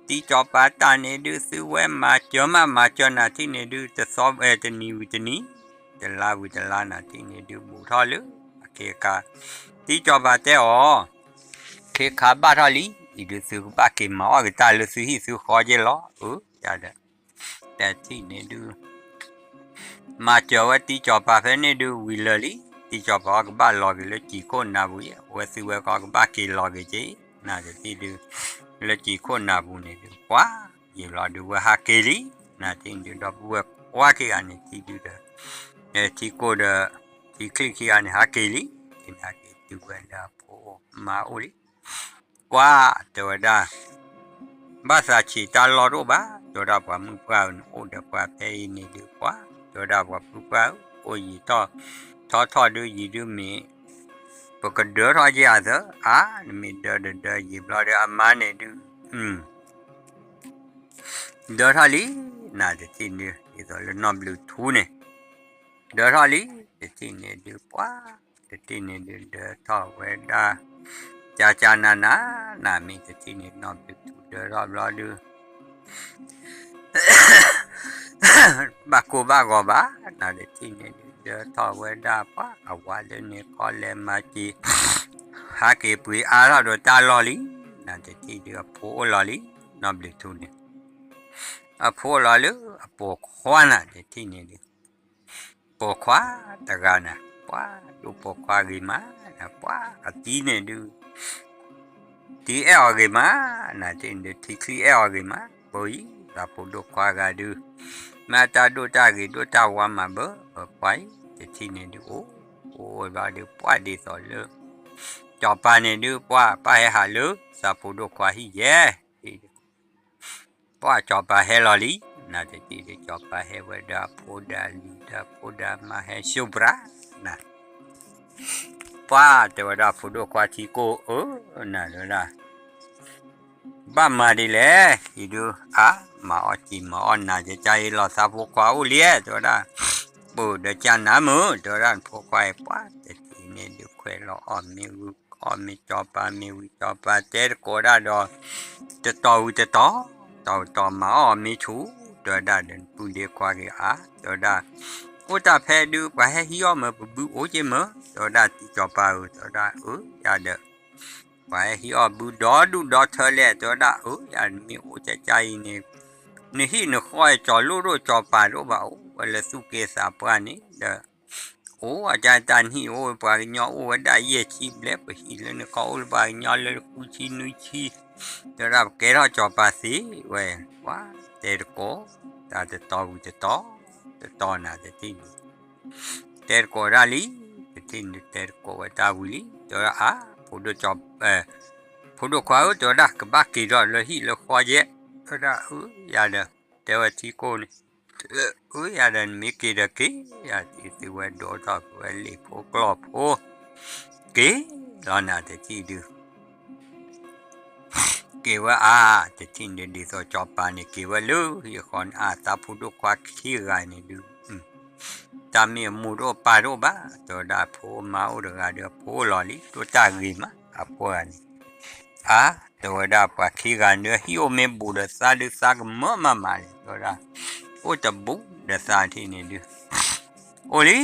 တံကၠီၤပၤတၢ်န့ၣ်ဒုး သုဝဲမၤစၢၤမးမၤစၢၤနၤတထံၣ်န့ၣ်ဒုး တသီတနံၤဝံၤတနံၤ, တလါဝံၤတလါနၤတထံၣ်န့ၣ်ဒုး ဘူးထီၣ်လၢအခ့အခါ, တံကၠီၤပၤတဲအီၤ, ခ့ခါဘၣ်ထီၣ်လံ, အံၤဒုးသုကဘၣ်က့ၤမၤအီၣ်က့ၤတၢ်လၢသုဟံၣ်သုဃီက့ၢ်လီၤ. အၢ ယၤဒီး တထံၣ်န့ၣ်ဒုး မၤစၢၤဝဲတံကၠီၤပၤဖဲန့ၣ်ဒုး ဝံၤလၢာ်လံ, တံကၠီၤပၤအီၤကဘၣ်လီၤက့ၤလၢစံာ်ခိၣ်နၢ်ပူၤအံၤ အဝဲသုဝဲကီၢ်ကဘၣ်က့ၤလီၤက့ၤက့ၢ် နၤတထံၣ်ဒုး လၢစံာ်ခိၣ်နၢ်ပူၤန့ၣ်ဒုး ပှၤ ယံာ်လီၤဒုးဝဲဟးက့ၤလံ, နၤတထံၣ်န့ၣ်ဒုး ဒီပုၢ်ဝဲၢ်ကွၢ်ခံဂၤန့ၣ်ထံၣ်ဒုးဒီး ထံကိၢ်ဒီး ထံချံၣ်ခံဂၤန့ၣ် ဟးက့ၤလံ, က့ၤနၤက့ၤတုၤဝဲလၢအဖိမါအိၣ်လံ ကွၢ် တဲဝဲဒၣ်, ဘၣ်သးဆံးတၢ်လီၢ်တအိၣ်ဘၣ်, တဲဝဲဒၣ်ပှၤမုၣ်ပှၢ်ဧၢ နအိၣ်ဒီးပှၤဖဲအံၤန့ၣ်ဒုး ကွၢ် တဲဝဲဒၣ်ပှၤဖုပှၢ်ဧၢ အိၣ်ယံာ်ထီၣ် ထီထီၣ်ဒုးယံာ်ဒုးမ့ၢ် ပကဒၢထီၣ်က့ၤအသး အါ နမ့ၢ်ဒၢတဒၢယံာ်ဘျီဒီး အမါန့ၣ်ဒုး ဒၢထီၣ်လံ, နၤတထံၣ်န့ၣ် ဒ်သိးလၢနီၢ်ဘျုးထူန့ၣ် ဒၢထီၣ်လံ, တထံၣ်န့ၣ်ဒုး ပှၤ တထံၣ်န့ၣ်ဒုး ဒၢထီၣ်ဝဲဒၣ် ကၢ်ကၢ်နၤနၤ နၤမ့ၢ်တထံၣ်န့ၣ် နီၢ်ဘျုးထူဒၢထီၣ်ဘျီဒုး ဘၣ်ကိၢ်ဘၣ်ဂီၤဘၣ်, နၤတထံၣ်န့ၣ်ဒုး ဒၢထီၣ်ဝဲဒၣ် ပှၤအဝၤလၢန့ၣ် ခီလဲၤမၤစၢၤ ဟးက့ၤပှ့ၤအါထီၣ်ဒီးတၢ်လီၢ်လံ, နၤတထံၣ်ဒုး အဖိအိၣ်လီၤလံ, နီၢ်ဘျုးထူန့ၣ် အဖိအိၣ်လီၤလၢအပိာ်ခွါ နၤတထံၣ်န့ၣ်ဒုး ပိာ်ခွါတဂၤနၤ ပှၤဒိၣ်ပိာ်ခွါဂ့ၤမး, နၤပှၤအသံန့ၣ်ဒုး သံအဲၣ်အီၤဂ့ၤမး, နၤတထံၣ်န့ၣ်ဒုး ထံချံအဲၣ်အီၤဂ့ၤမး, ပှၤအံၤ သးဖိဒိၣ်ခွါဂၤဒုး မ့ၢ်တၢ်ဒိၣ်တၢ်ဂ့ၤဒိၣ်တၢ်ဝါမးဘၣ်, ပှၤအံၤ တထံၣ်န့ၣ်ဒုး အိၣ် အိၣ်ဝဲဘျီဒုး ပှၤဒ်သိးလၢ စီၤပၤန့ၣ်ဒုး ပှၤပၢ်ဟဲဟးလၢ သးဖိဒိၣ်ခွါဟံၣ်ယဲၢ် ပှၤစီၤပၤဟဲလီၤလံ, နၤတထံၣ်ဒုး စီၤပၤဟဲဝဲဒီးအဖိဒီးအလံၤဒီးအဖိဒီးအမါဟဲ ရှုံးပြး နၤ ပှၤတဲဝဲဒၣ်ဖိဒိၣ်ခွါထံကိၢ်ဧၢ, နၤတဲဝဲဒၣ် ဘၣ်မၤဒ်လဲၣ်, အံၤဒုး အါ မၤအီၣ်စံာ်မၤအီၣ်နၤ ကကါအံၤလီၤ သးဖိခွါအိၣ်လံ, တဲဝဲဒၣ် ပၢၢ်ဒီးကနၤမုၢ် တဲဝဲဒၣ် နဖိခွါအံၤ ပှၤတထံၣ်န့ၣ်ဒုး ခွဲးလီၤအီၣ်မ့ၢ်ဝံၤ အီၣ်မ့ၢ်စီၤပၤမ့ၢ်ဝံၤ စီၤပၤတဲတကိးဒၣ်ဒီး တတီၤဝံၤတတီၤ တတီၤတတီၤမၤအီၣ်မ့ၢ်ဆူၣ် တဲဝဲဒၣ်ဒီး နပုၢ်ဒ့ခွါက့ၤအါ တဲဝဲဒၣ် အိၣ်တၢ်ဖဲဒုး ပှၤဟဲဟံးအီၣ်မ့ၢ် ပဘုအိၣ်က့ၢ်မ့ၢ် တဲဝဲဒၣ် တံၤစီၤပၤဧၢ တဲဝဲဒၣ် အၢ ယၤဒီး ပှၤဟဲဟံးအီၣ်ဘုဒီဒူၣ်ဒီထၢလဲၣ် တဲဝဲဒၣ် အၢ ယၤနမ့ၢ်အိၣ်ကကါအံၤန့ၣ် နဟံၣ်နဃီအံၤ ကၠီၤလိၣ်ဒိၣ်ကၠီၤပၤဒိၣ်ဘၣ် အိၣ်ဝဲလၢသူၣ်က့သးပှၢ်န့ၣ်ဒီး အိၣ်အကါတၢ်နဟံၣ်အိၣ်ဝဲပှၤကညီအိၣ်ဝဲဒၣ်ယဲၢ်ဆံဘျဲၣ် ပဟံၣ်လၢနခီအိၣ်လၢပှၤကညီလၢဃုဆံနွံဆံ တဲဝဲဒၣ် ပကဲထီၣ်ကၠီၤပၤသ့ဝဲ ပှၤတဲတကိး တၢ်တတီၤဝံၤတတီၤ တတီၤနၤတထံၣ်န့ၣ် တဲတကိးတၢ်လံ တထံၣ်န့ၣ် တဲတကိးဝဲတၢ်ဝံၤလံ တဲဝဲဒၣ် အါ ဖိဒိၣ်ကၠီၤ ဖိဒိၣ်ခွါဧၢ တဲဝဲဒၣ် ကဘၣ်က့ၤထီၣ်လၢဟံၣ်လၢဃီယဲၢ် တဲဝဲဒၣ် အၢ ယၤဒီး တဲဝဲထံကိၢ်န့ၣ် အၢ ယၤဒီးနမ့ၢ်က့ၤဒီးက့ၤ ယၤထံၣ်သုဝဲဒိးထီၣ်က့ၤဝဲလံာ်ဖိကျိာ်ဖိ က့ၤလီၤနၤတထံၣ်ဒုး က့ၤဝဲအါ တထံၣ်န့ၣ်ဒ်သိးကၠီၤပၤန့ၣ် က့ၤဝဲလၢဟံၣ်ဃီန့ၣ် အါ သးဖိဒိၣ်ခွါခံဂၤန့ၣ်ဒုး တၢ်မ့ၢ်အမိၢ်တအိၣ်ပၢ်တအိၣ်ဘၣ် တဲဝဲဒၣ် အဖိအမါအိၣ်တဂၤဒီး အဖိအိၣ်လီၤလံ ဒိၣ်တၢ်ဂ့ၤမး အဖိဂၤန့ၣ် အါ တဲဝဲဒၣ် ပှၤခံဂၤန့ၣ် ဟံၣ်အိၣ်မ့ၢ်ဘူးဒီးသးဒုး သးကမၢမးမးန့ၣ် တဲဝဲဒၣ် အိၣ်တဘူးဒီးသးထံၣ်န့ၣ်ဒုး အိၣ်လံ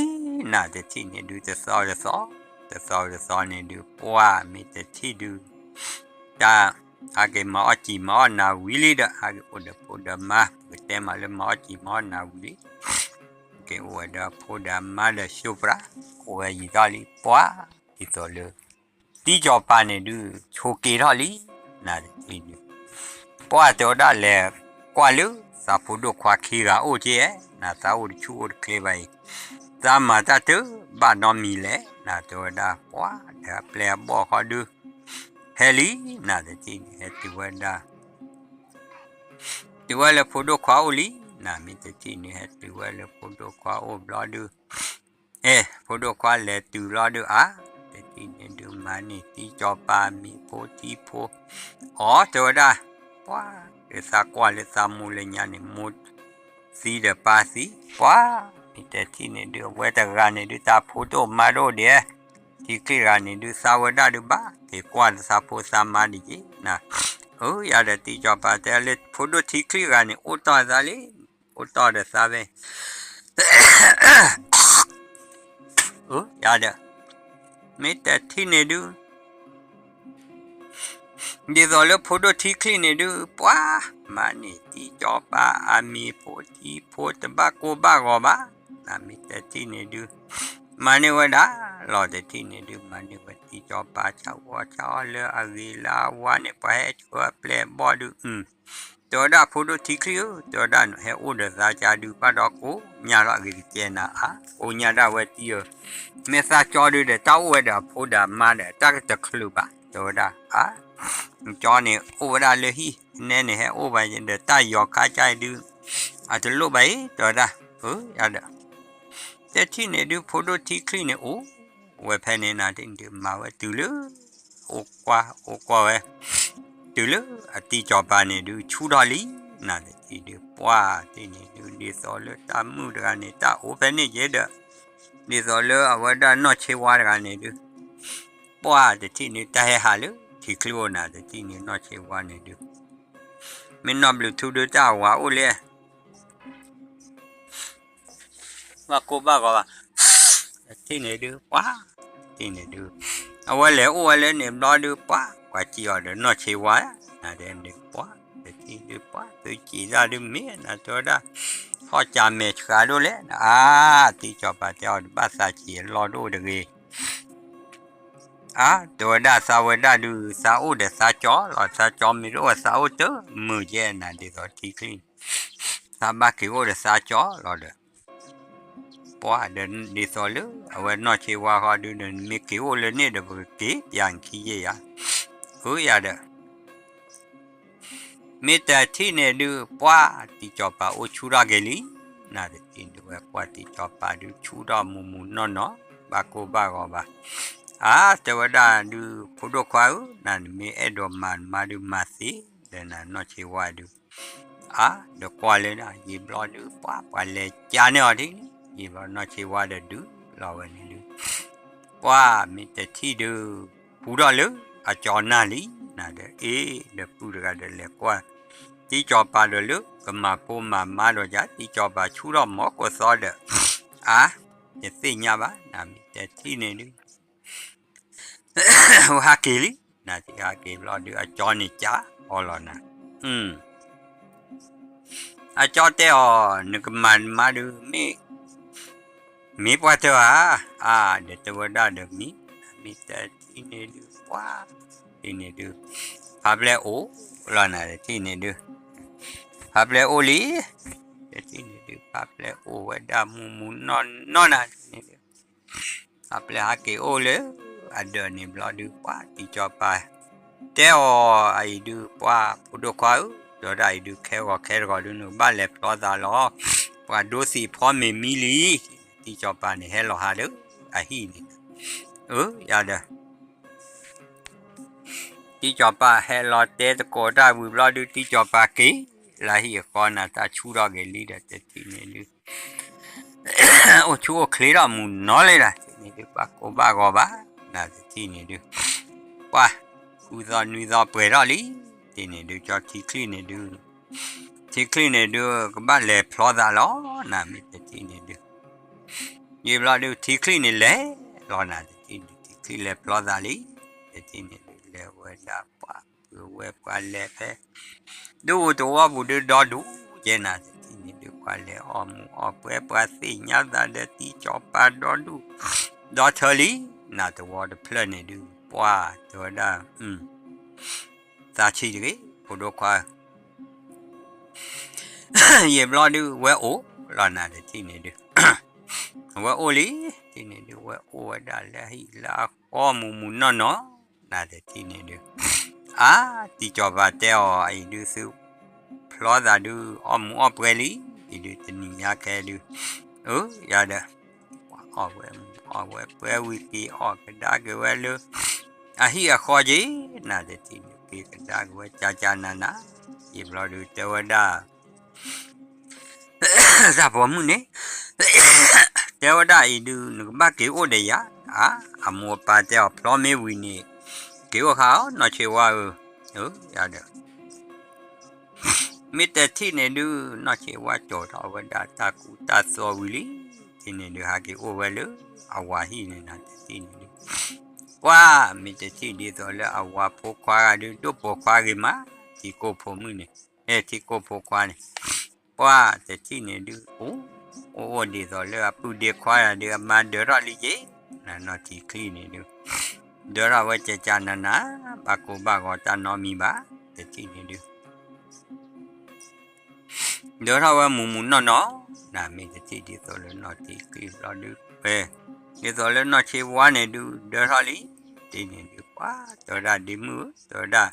နၤတထံၣ်န့ၣ်ဒုး တသီတသီ တသီတသီန့ၣ်ဒုး ပှၤမ့ၢ်တထံၣ်ဒုး တၢ် ဟးက့ၤမၤအီၣ်စံာ်မၤအီၣ်နၤဝံၤလံဒီး ဟးက့ၤအိၣ်ဒီးဖိဒီးမါ ပကတဲမးလၢမၤအီၣ်စံာ်မၤအီၣ်နၤဝံၤလံ က့ၤအိၣ်ဝဲဒီးဖိဒီးမါဒီး ရှုံးပြး အိၣ်ဝဲယံာ်ထီၣ်လံ ပှၤ ဒ်သိးလၢ တံကၠီၤပၤန့ၣ်ဒုး ဆိးက့ၤထီၣ်လံ, နတထံၣ်ဒုး ပှၢ်တဲဝဲဒၣ်လဲၤကွၢ်လၢ သးဖိဒိၣ်ခွါခံဂၤအိၣ်က့, နသးအိၣ်တဆူၣ်အိၣ်တချ့ဘၣ်အံၤ, သးမၤတၢ်တဘၣ်နီတမံၤလဲၣ်, နတဲဝဲဒၣ် ပှၢ်ဒီးအပျဲၢ်အဘီၣ်ဃီဒုး ဟဲလံ, နတထံၣ်န့ၣ် ဟဲတုၤဝဲဒၣ် တုၤဝဲလၢဖိဒိၣ်ခွါအိၣ်လံ, နမ့ၢ်တထံၣ်န့ၣ် ဟဲတုၤဝဲလၢဖိဒိၣ်ခွါအိၣ်ဘျီဒုး အဲ ဖိဒိၣ်ခွါလဲၤတုၤဘျီဒုး အါ တထံၣ်န့ၣ်ဒုးမၤန့ၢ်တံကၠီၤပၤမံၤဖိထံဖိ, အီ တဲဝဲဒၣ်, ပှၢ် ဒုးသးကွၢ်လၢသးမိၢ်လၢညါန့ၣ် မိၢ်သံဒီးပၢ်သံ, ပှၢ် မ့ၢ်တထံၣ်န့ၣ်ဒုး အဝဲတဂၤန့ၣ်ဒုး သးဖိတအိၣ်မါတအိၣ်ဒံး, ထံချံၣ်တဂၤန့ၣ်ဒုး သးဝဲဒၣ်ဒုးဘၣ် က့ၤကွၢ်လၢသးဖိသးမါဒံးက့ၤ, န အၢ ယၤဒီးတံကၠီၤပၤတဲလၢဖိဒိၣ်ထံချံၣ်တဂၤန့ၣ် အိၣ်တီၢ်သးလံ, အိၣ်တီၢ်ဒီးသးဝဲ အၢ ယၤဒီး မ့ၢ်တထံၣ်န့ၣ်ဒုး ဒ်သိးလၢဖိဒိၣ်ထံချံၣ်န့ၣ်ဒုး ပှၢ် မၤန့ၢ်တံကၠီၤပၤအမံၤဖိထံဖိတဘၣ်ကိၢ်ဘၣ်ဂီၤဘၣ်, နမ့ၢ်တထံၣ်န့ၣ်ဒုး မၤန့ၢ်ဝဲဒၣ်လီၤ, တထံၣ်န့ၣ်ဒုး မၤန့ၢ်ဝဲတံကၠီၤပၤဆၣ်ဝီဆၣ်အီၣ်လၢအဂ့ၤလၢအဝါန့ၣ် ပှၤဟဲဆှၢအပျဲၢ်အဘီၣ်ဒုး တဲဝဲဒၣ်ဖိဒိၣ်ထံချံၣ်ဧၢ, တဲဝဲဒၣ်နဟဲအိၣ်ဒီးသးကါဒုး ဘၣ်ဒီးကိးညါလီၤအဂ့ၤကကဲနၤဧါ, ကိးညါဒၣ်ဝဲတံၢ်ဧၢ, မ့ၢ်သးကၠီဒုးဒီး တၢ်အိၣ်ဝဲဒီးအဖိဒီးအမါဒီး တၢ်ကတချုးဘၣ်, တဲဝဲဒၣ် အါ ကၠီန့ၣ်အိၣ်ဝဲဒၣ်လၢဟံၣ်, နဲန့ၣ်ဟဲအိၣ်ဘၣ်ဒီးတၢ်ယီၤခါကါအံၤဒုး အတလိၣ်ဘၣ်အံၤ တဲဝဲဒၣ်, အၢ ယၤဒီး တထံၣ်န့ၣ်ဒုး ဖိဒိၣ်ထံချံၣ်န့ၣ်အိၣ်ဝဲဖဲန့ၣ် နတထံၣ်န့ၣ်ဒုး မၤဝဲတုၤလၢ အိၣ်ကွၢ် အိၣ်ကွၢ်ဝဲ တုၤလၢအတံကၠီၤပၤန့ၣ်ဒုး ဆူၣ်ထီၣ်လံ, နတထံၣ်ဒုး ပှၢ်တထံၣ်န့ၣ်ဒုး ဒ်သိးလၢတၢ်မုၣ်တဂၤန့ၣ် တၢ်အိၣ်ဖဲန့ၣ်က့ၤဒီး ဒ်သိးလၢအဝဲဒၣ်နီၢ်ဆ့ဝါတဂၤန့ၣ်ဒုး ပှၢ်တထံၣ်န့ၣ် တၢ်ဟဲဟးလၢထံချံၣ်အိၣ် နတထံၣ်န့ၣ် နီၢ်ဆ့ဝါန့ၣ်ဒုး မ့ၢ်နီၢ်ဘျုးထူဒုး တၢ်အဝၤအိၣ်လဲၣ် ဘၣ်ကိၢ်ဘၣ်ဂီၤဘၣ်, တထံၣ်န့ၣ်ဒုး ပှၢ် တထံၣ်န့ၣ်ဒုး အဝဲလဲၤအိၣ်ဝဲလၢန့ၣ်ဘျီဒုး ပှၢ် ပှၤစံးအီၤဒီးနီၢ်ဆ့ဝါ, နဒုး ပှၢ် တထံၣ်ဒုး ပှၢ် သုစံးတၢ်ဒုးမ့ၢ် နတဲဝဲဒၣ် ဟီၣ်ကၢမဲာ်ဆှးဒိၣ်လဲၣ်, အါ တံကၠီၤပၤတဲအီၤ တဘၣ်သးစံးအလီၢ်ဒိၣ်တဂ့ၤ အါ တဲဝဲဒၣ်သးဝဲဒၣ်ဒုး သးအိၣ်ဒီးသးကၠီလီၤ, သးကၠီမ့ၢ်တအိၣ်သးအိၣ်တမုာ်ကဲနၤ ဒ်သိးထံချံၣ်န့ၣ် သးဘၣ်က့ၤအိၣ်ဒီးသးကၠီလီၤဒီး ပှၢ်ဒီးဒ်သိးလၢ အဝဲနီၢ်ဆ့ဝါဃီဒုး နမ့ၢ်က့ၤအိၣ်လၢန့ၣ်ဒီး ပကက့ၤပျးနခံယဲၢ်ယၤ, အၢ ယၤဒီး မ့ၢ်တထံၣ်န့ၣ်ဒုး ပှၢ် တံကၠီၤပၤအိၣ်ဆူၣ်ထီၣ်က့ၤလံ, နတထံၣ်ဒုးဝဲ ပှၢ်တံကၠီၤပၤဒုးဆူၣ်ထီၣ်မူးမူးနီၢ်နီၢ် ဘၣ်ကိၢ်ဘၣ်ဂီၤဘၣ်, အါ တဲဝဲဒၣ်ဒုး ဖိဒိၣ်ခွါဧၢ, နနမ့ၢ်အဲၣ်ဒိးမၤနမါဒုးမၤသ့, ဒီးနနီၢ်ဆ့ဝါဒုး အါ ဒီးကွၢ်လၢနၤ ယံာ်ဘျီဒုး ပှၢ် ပှၤလဲၤကၠါန့ၢ်အီၤဒ်န့ၣ် ယံာ်ဘျီနီၢ်ဆ့ဝါဒီးဒုးလီၤဝဲန့ၣ်ဒုး ပှၢ်မ့ၢ်တထံၣ်ဒုး ပူထီၣ်လၢအကၠီနၢ်လံ, နဒီးအ့ၣ် ဒီးပုၢ်တဂၤဒီးလဲၤကွၢ် တံကၠီၤပၤဒီးလၢ ကမၤဖိမၤမါဒီးယၤ တံကၠီၤပၤဆူၣ်ထီၣ်မီၤကိးသီဒီး အါ ယသ့ၣ်ညါဘၣ် နမ့ၢ်တထံၣ်န့ၣ်ဒုး ဝဲဟးက့ၤလံ, နထံၣ်ဟးက့ၤဘျီဒုး အကၠီန့ၣ်ကၠါအီၤလီၤနၤ, အကၠီတဲအီၤ နကမၤနမါဒုး မ့ၢ် မ့ၢ်ပှၢ်တၢၢ်ဧါ, အါ ဒီးတဲဝဲဒၣ်ဒီးမ့ၢ်, မ့ၢ်တထံၣ်န့ၣ်ဒုး ပှၢ် တထံၣ်န့ၣ်ဒုး ဖးပျဲၢ်အိၣ်လီၤနၤ တထံၣ်န့ၣ်ဒုး ဖးပျဲၢ်အိၣ်လံ, တထံၣ်န့ၣ်ဒုး ဖးပျဲၢ်အိၣ်ဝဲဒၣ်မူးမူးနီၢ်နီၢ်နၤ တထံၣ်န့ၣ်ဒုး ဖးပျဲၢ်ဟးက့ၤအိၣ်လၢ အဒၢးန့ၣ်ဘျီဒုး ပှၢ်တံကၠီၤပၤ တဲအီၤအံၤဒုး ပှၢ်ဖိဒိၣ်ခွါဧၢ, တဲဝဲဒၣ်အံၤဒုး ခဲဂီၤခဲတဂီၤဒုး နကဘၣ်လဲၤဖျီသးလီၤ, ပှၤဒိသံးဖီမ့ၤမံလံ, တံကၠီၤပၤန့ၣ်ဟဲလီၤဟးဒီး အဟံၣ်န့ၣ်, အၢ ယၤဒီး တံကၠီၤပၤဟဲလီၤတဲသကိးတၢ်ဝံၤဘျီဒုး တံကၠီၤပၤက့ၤလၢဟံၣ်အဃီ နတၢ်ဆူၣ်ထီၣ်က့ၤလံဒီး တထံၣ်န့ၣ်ဒုး အိၣ်ဆူၣ်အိၣ်ချ့ထီၣ်မူးနီၢ်လံဒီး တထံၣ်န့ၣ်ဒုး ဘၣ်ကိၢ်ဘၣ်ဂီၤဘၣ် နတထံၣ်န့ၣ်ဒုး ပှၢ် ဃုသီနွံသီပှဲၤထီၣ်လံ, တထံၣ်န့ၣ်ဒုး ကၠီထံချံၣ်န့ၣ်ဒုး ထံချံၣ်န့ၣ်ဒုး ကဘၣ်လဲၤဖျီသးလီၤ, နမ့ၢ်တထံၣ်န့ၣ်ဒုး ယံာ်ဘျီဒုး ထံချံၣ်န့ၣ်လဲၤလီၤနၤ တထံၣ်န့ၣ် ထံချံၣ်လဲၤဖျီသးလံ, တထံၣ်န့ၣ်ဒုး လဲၤဝဲဒၣ်ပှၢ် ပှၤဝဲပှၤလဲၤဖဲ ဒူၣ်တဝီပူၤဒုး ဒီဒူၣ်ကဲနၤ တထံၣ်န့ၣ်ဒုး ပှၤလဲၤအီၣ်မူးအီၣ်ပွဲ ပှၤသ့ၣ်ညါသးဒီးတံကၠီၤပၤဒီဒူၣ် ဒီထၢလံ, နတဝီတဖျၢၣ်န့ၣ်ဒုး ပှၢ်တဲဝဲဒၣ်, သးဆံးတဂ့ၤ ဖိဒိၣ်ခွါ ယံာ်ဘျီဒုး ဝဲအိၣ်လီၤနၤတထံၣ်န့ၣ်ဒုး, ဝဲအိၣ်လံ, တထံၣ်န့ၣ်ဒုး ဝဲအိၣ်ဝဲဒၣ်လၢအဟံၣ်လၢအဃီမူးမူးနီၢ်နီၢ်, နၤတထံၣ်န့ၣ်ဒုး, အါ, တံၤကၠီၤပၤတဲအီၤ အံၤဒုး သုဖျီသးဒုး အီၣ်မူးအီၣ်ပွဲလံ, အံၤဒုး တနံၤညါခဲဒုး, အၢ ယၤဒီး အီၣ်ဝဲမူးအီၣ်ဝဲပွဲဝံၤ က့ၤအီၣ်ကဒါက့ၤဝဲလၢ အဟံၣ်အဃီက့ၤ, နၤတထံၣ်န့ၣ် က့ၤကဒါက့ၤဝဲ ကကနန, ယံာ်ဘျီဒုး တဲဝဲဒၣ် တၢ်ပိာ်မုၣ်န့ၣ် တဲဝဲဒၣ်အံၤဒုး နကဘၣ်က့ၤအိၣ်ဒီးယၤ, အါ, အမိၢ်အပၢ်တဲအီၤ ဖျီမ့ၢ်ဝံၤန့ၣ် က့ၤအိၣ်ဃာ်အီၤ နီၢ်ဆ့ဝါဧၢ, အၢ ယၤဒီး မ့ၢ်တထံၣ်န့ၣ်ဒုး နီၢ်ဆ့ဝါကၠီၤထီၣ်ဝဲဒၣ်တၢ်ကူတၢ်သိးဝံၤလံ, တထံၣ်န့ၣ်ဒုး ဟးက့ၤအိၣ်ဝဲလၢ အဝၤဟံၣ်န့ၣ် နၤတထံၣ်န့ၣ်ဒုး, ပှၢ် မ့ၢ်တထံၣ်ဒ်သိးလၢအဝၤဖိခွါဂၤဒုး ဒိၣ်ပိာ်ခွါဂ့ၤမး, ထံကိၢ်ဖိမုၣ်န့ၣ်, အဲ ထံကိၢ်ဖိခွါန့ၣ်, ပှၢ်တထံၣ်န့ၣ်ဒုး အိၣ်, အိၣ်အိၣ်ဒ်သိးလၢအပုၢ်ဒ့ခွါဂၤဒုး အမါဒၢထီၣ်လံက့ၤ, နနီၢ်ထံချံန့ၣ်ဒုး, ဒၢထီၣ်ဝဲကကနန, ဘၣ်ကိၢ်ဘၣ်ဂီၤတၢ်နီတမံၤဘၣ်, တထံၣ်န့ၣ်ဒုး ဒၢထီၣ်ဝဲမူးမူးနီၢ်နီၢ်, နမ့ၢ်တထံၣ်ဒ်သိးလၢနီၢ်ထံချံဘျီဒုး ဝဲ, ဒ်သိးလၢနီၢ်ဆ့ဝါန့ၣ်ဒုး ဒၢထီၣ်လံ, တထံၣ်န့ၣ်ဒုး ပှၢ်တဲဝဲဒၣ် ဒ့မုၣ်ဧၢ တဲဝဲဒၣ်,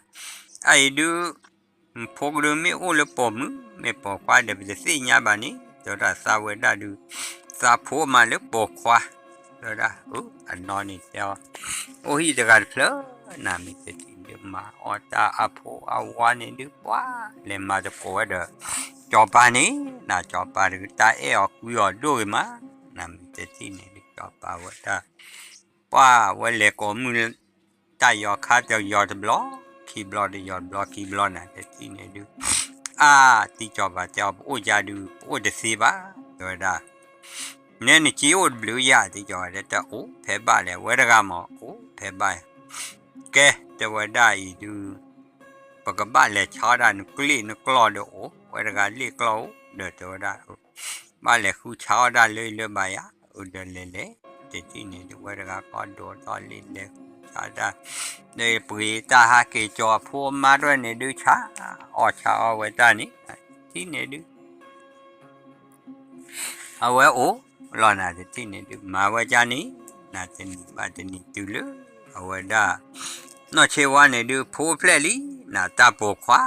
အအံၤဒုး ဖိကဒုးမ့ၢ်အိၣ်လၢပိာ်မုၣ် မ့ၢ်ပိာ်ခွါဒီး ပတသ့ၣ်ညါဘၣ်န့ၣ် တဲဝဲဒၣ် သးဝဲဒၣ်ဒုး သးဖိမးလၢပိာ်ခွါ, တဲဝဲဒၣ် အနီၢ်န့ၣ်တဲအီၤ, အိၣ်ဟံၣ်တဂၤတဖျၢၣ်, နမ့ၢ်တထံၣ်ဒုး မၤအီၣ်တၢ်အဖိအဝၤန့ၣ်ဒုး ပှၢ် လဲၤမၤသကိးဝဲဒီး ကၠီၤပၤန့ၣ်, နကၠီၤပၤတဂၤတၢ်အဲၣ်အီၤကွံအီၤဒိၣ်ဂ့ၤမး, နမ့ၢ်တထံၣ်န့ၣ်ဒုး ကၠီၤပၤဝဲဒၣ် ပှၢ်ဝဲလဲၤကိးမုၢ် တၢ်ယီၤခါတယီၤတဘျီ, ခံဘျီတယီၤတဘျီ ခံဘျီနၤတထံၣ်န့ၣ်ဒုး, အါ, တံၤကၠီၤပၤတဲအီၤ ပအိၣ်ယၤဒုး ပအိၣ်တသ့ဘၣ်, တဲဝဲဒၣ်, နဲနက့ၤအိၣ်တဘျုးယၤ တံၤကၠီၤပၤတဲ တအိၣ်ဖဲဘၣ်လဲၣ် ဝဲတဂၤမး အိၣ်ဖဲဘၣ်, ကဲ တဲဝဲဒၣ်အံၤဒုး ပကဘၣ်လဲၤဆါအီၣ်တၢ်နကျ့ၣ်နကျီၢ်ဒီးအိၣ် ဝဲတဂၤလ့ၣ်ကျီၢ်အိၣ် ဒီးတဲဝဲဒၣ် ဘၣ်လဲၤဃုဆါအီၣ်တၢ်လၢလၢဘၣ်ယၤ အိၣ်ဒီးလဲၤလဲၤ တထံၣ်န့ၣ်ဒုး ဝဲတဂၤကီၢ်ဒိးထီၣ်လံလဲၤဆါတၢ်, ဒီးပှ့ၤတၢ်ဟးက့ၤကၠီၤအဖိအမါတဖၣ်န့ၣ်ဒုး ဆါအီၣ်ဆါအီၣ်ဝဲတၢ်န့ၣ် တထံၣ်န့ၣ်ဒုး အဝဲအိၣ်လီၤနၤတထံၣ်န့ၣ်ဒုး မၤဝဲဒ်န့ၣ် နၤတနံၤဘၣ်တနံၤတုၤလၢ အဝဲဒၣ် နီၢ်ဆ့ဝါန့ၣ်ဒုး ဖိဖျဲၣ်လံ နတၢ်ပိာ်ခွါ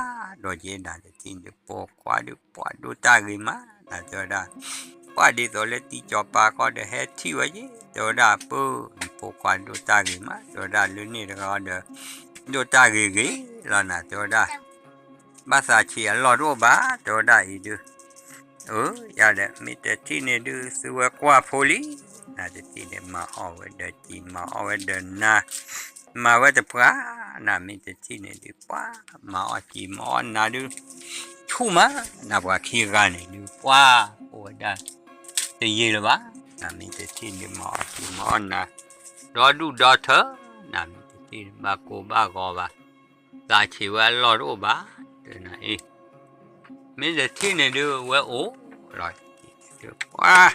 ဒီးက့နၤတထံၣ်န့ၣ် ပိာ်ခွါဒုး ပှၤဒိၣ်တၢ်ဂ့ၤမး နတဲဝဲဒၣ်, ပှၤဒ်သိးလၢတံၤကၠီၤပၤဃီဒီး ဟဲထံၣ်ဝဲယ့ၣ် တဲဝဲဒၣ် ပၢ် နဖိခွါဒိၣ်တၢ်ဂ့ၤမး တဲဝဲဒၣ် လၢန့ၣ်တဂၤဒီး ဒိၣ်တၢ်ဂ့ၤဂ့ၤလီၤနၤ တဲဝဲဒၣ် ဘၣ်သးဆံးအလီၢ်တအိၣ်ဘၣ် တဲဝဲဒၣ်အံၤဒုး အၢ ယၤဒီး မ့ၢ်တထံၣ်န့ၣ်ဒုး သုဝဲကွၢ်ဖိလံ, နတထံၣ်န့ၣ် မၤအီၣ်ဝဲဒီးစံာ် မၤအီၣ်ဝဲဒီးနၤ, မၤဝဲတပှၢ်, နမ့ၢ်တထံၣ်န့ၣ်ဒုး ပှၤ မၤအီၣ်စံာ်မၤအီၣ်နၤဒုး ဆူၣ်မး, နပှၤခံဂၤန့ၣ်ဒုး ပှၤ အိၣ်ဝဲဒၣ် တယံာ်လၢၤဘၣ်, နမ့ၢ်တထံၣ်န့ၣ် မၤအီၣ်စံာ်မၤအီၣ်နၤ ဒီဒူၣ်ဒီထၢ, နမ့ၢ်တထံၣ်န့ၣ် ဘၣ်ကိၢ်ဘၣ်ဂီၤဘၣ်, သးဆံးဝဲအလီၢ်တအိၣ်ဘၣ်, တနၤအံၤ မ့ၢ်တထံၣ်န့ၣ်ဒုး ဝဲအိၣ်လီၤ, ပှၤ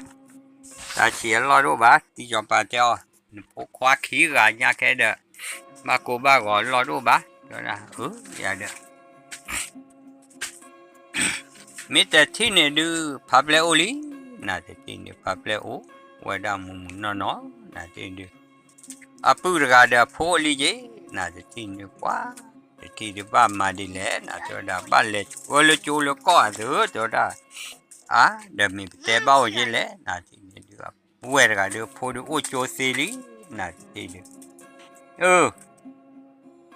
သးဆံးအလီၢ်တအိၣ်ဘၣ်, တံၤကၠီၤပၤတဲအီၤ နဖိခွါခံဂၤညါခဲဒီး ဘၣ်ကိၢ်ဘၣ်ဂီၤအလီၢ်တအိၣ်ဘၣ်, တဲဝဲဒၣ် အၢ ယၤဒီး မ့ၢ်တထံၣ်န့ၣ်ဒုး ဖါပျဲၢ်အိၣ်လံ, နတထံၣ်န့ၣ် ဖါပျဲၢ်အိၣ်ဝဲဒၣ်မူးမူးနီၢ်နီၢ်, နတထံၣ်ဒုး အပုၢ်တဂၤဒီးအဖိအိၣ်လံယ့ၣ်, နတထံၣ်န့ၣ် ပှၤ တထံၣ်ဒုးဘၣ်မၤဒ်လဲၣ်, နတဲဝဲဒၣ် ဘၣ်လဲၤဆှၢလၢကၠိလၢကီၢ်အသိး တဲဝဲဒၣ်, အါ ဒီးမ့ၢ်ပတဲဘၣ်အိၣ်ယ့ၣ်လဲၣ်, နတထံၣ်န့ၣ်ဒုး ဝဲၢ်တဂၤဒုး အဖိဒုးအိၣ်ကၠိသ့လံ, နတထံၣ်ဒုး အၢ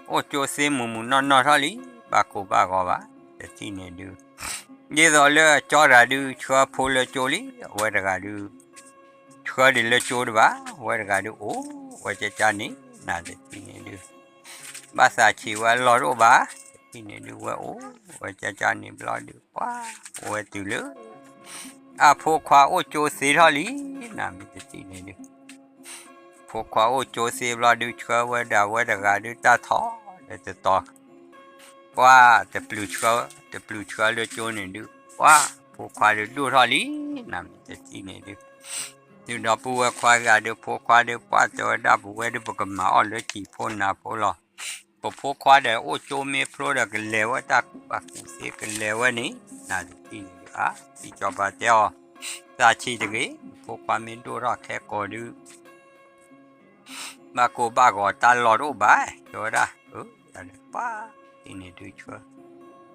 အိၣ်ကၠိသ့မူးမူးနီၢ်နီၢ်ထီၣ်လံ, ဘၣ်ကိၢ်ဘၣ်ဂီၤဘၣ်, တထံၣ်န့ၣ်ဒုး ဒ်သိးလၢအကၠီတဂၤဒုး ဆှၢဖိလၢကၠိလံ, အဝဲတဂၤဒုး ဆှၢဒံးလၢကၠိတဘၣ်, အဝဲတဂၤဒုးအိၣ်ဝဲကကန့ၣ်, နတထံၣ်န့ၣ်ဒုး ဘၣ်သးဆံးဝဲအလီၢ်တအိၣ်ဘၣ်, တထံၣ်န့ၣ်ဒုး ဝဲအိၣ်ဝဲကကန့ၣ်ဘျီဒုး ပှၤ အိၣ်ဝဲတုၤလၢ အဖိခွါအိၣ်ကၠိသ့ထီၣ်လံ, နမ့ၢ်တထံၣ်န့ၣ်ဒုး ဖိခွါအိၣ်ကၠိသ့ဘျီဒုး ဆှၢဝဲဒၣ်ဝဲတဂၤဒုးတၢ်ထီၣ်လၢတတီၤ, ပှၤ တပျုၤဆှၢ တပျုၤဆှၢလၢကၠိန့ၣ်ဒုး ပှၤ ဖိခွါဒုးဒိၣ်ထီၣ်လံ, နမ့ၢ်တထံၣ်န့ၣ်ဒုး ဒုးဒီပုၢ်ဝဲၢ်ခွါဂၤဒုး ဖိခွါဒုး ပှၢ်တဲဝဲဒၣ် ပဝဲဒုး ပကမၤအီၣ်လၢစံာ်ဖိနၢ်ဖိလီၤ. ပဖိခွါဒီး အိၣ်ကၠိမ့ၢ်ဖျိဒီး ကလဲၤဝဲတၢ်ကူၣ်ဘၣ်ကူၣ်သ့ ကလဲၤဝဲန့ၣ်, နတထံၣ်န့ၣ်ဒုး အါ တံၤစီၤပၤတဲအီၤ, သးဆံးတဂ့ၤ, ဖိခွါမ့ၢ်ဒိၣ်ထီၣ်ခဲကိာ်ဒုး ဘၣ်ကိၢ်ဘၣ်ဂီၤတၢ်လီၢ်တအိၣ်ဘၣ်, တဲဝဲဒၣ်, အၢ, ယၤဒီးပှၢ်, တထံၣ်န့ၣ်ဒုးဆှၢ,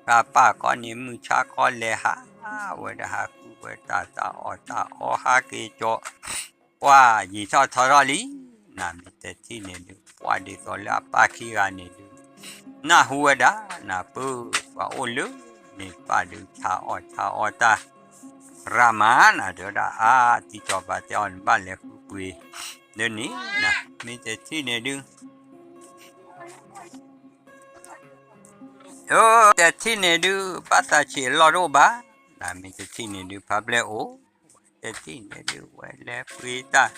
တၢ်ပာ်ခီန့ၣ် မုၢ်ဆါခီလဲၤဟးဝဲဒၣ် ဟးဃုဝဲတၢ် တၢ်အီၣ်တၢ်အီ ဟးက့ၤကၠီၤ, ပှၢ်ယံာ်ထီၣ်ထီထီၣ်လံ, နမ့ၢ်တထံၣ်န့ၣ်ဒုး ပှၢ်ဒ်သိးလၢအပၢ်ခံဂၤန့ၣ်ဒုး နၢ်ဟူဝဲဒၣ် နပုၢ် ပှၤအိၣ်လၢန့ၣ်ပၢ်ဒုး ဆါအီၣ်ဆါအီတၢ် ရၤမး နတဲဝဲဒၣ် အါ တံၤစီၤပၤတဲအီၤ နဘၣ်လဲၤဃုပှ့ၤ လၢန့ၣ်, မ့ၢ်တထံၣ်န့ၣ်ဒုး တထံၣ်န့ၣ်ဒုး ဘၣ်သးဆံးအလီၢ်တအိၣ်ဘၣ်, နမ့ၢ်တထံၣ်န့ၣ်ဒုး ဖါပျဲၢ်အိၣ်, တထံၣ်န့ၣ်ဒုး ဝဲလဲၤပှ့ၤတၢ်,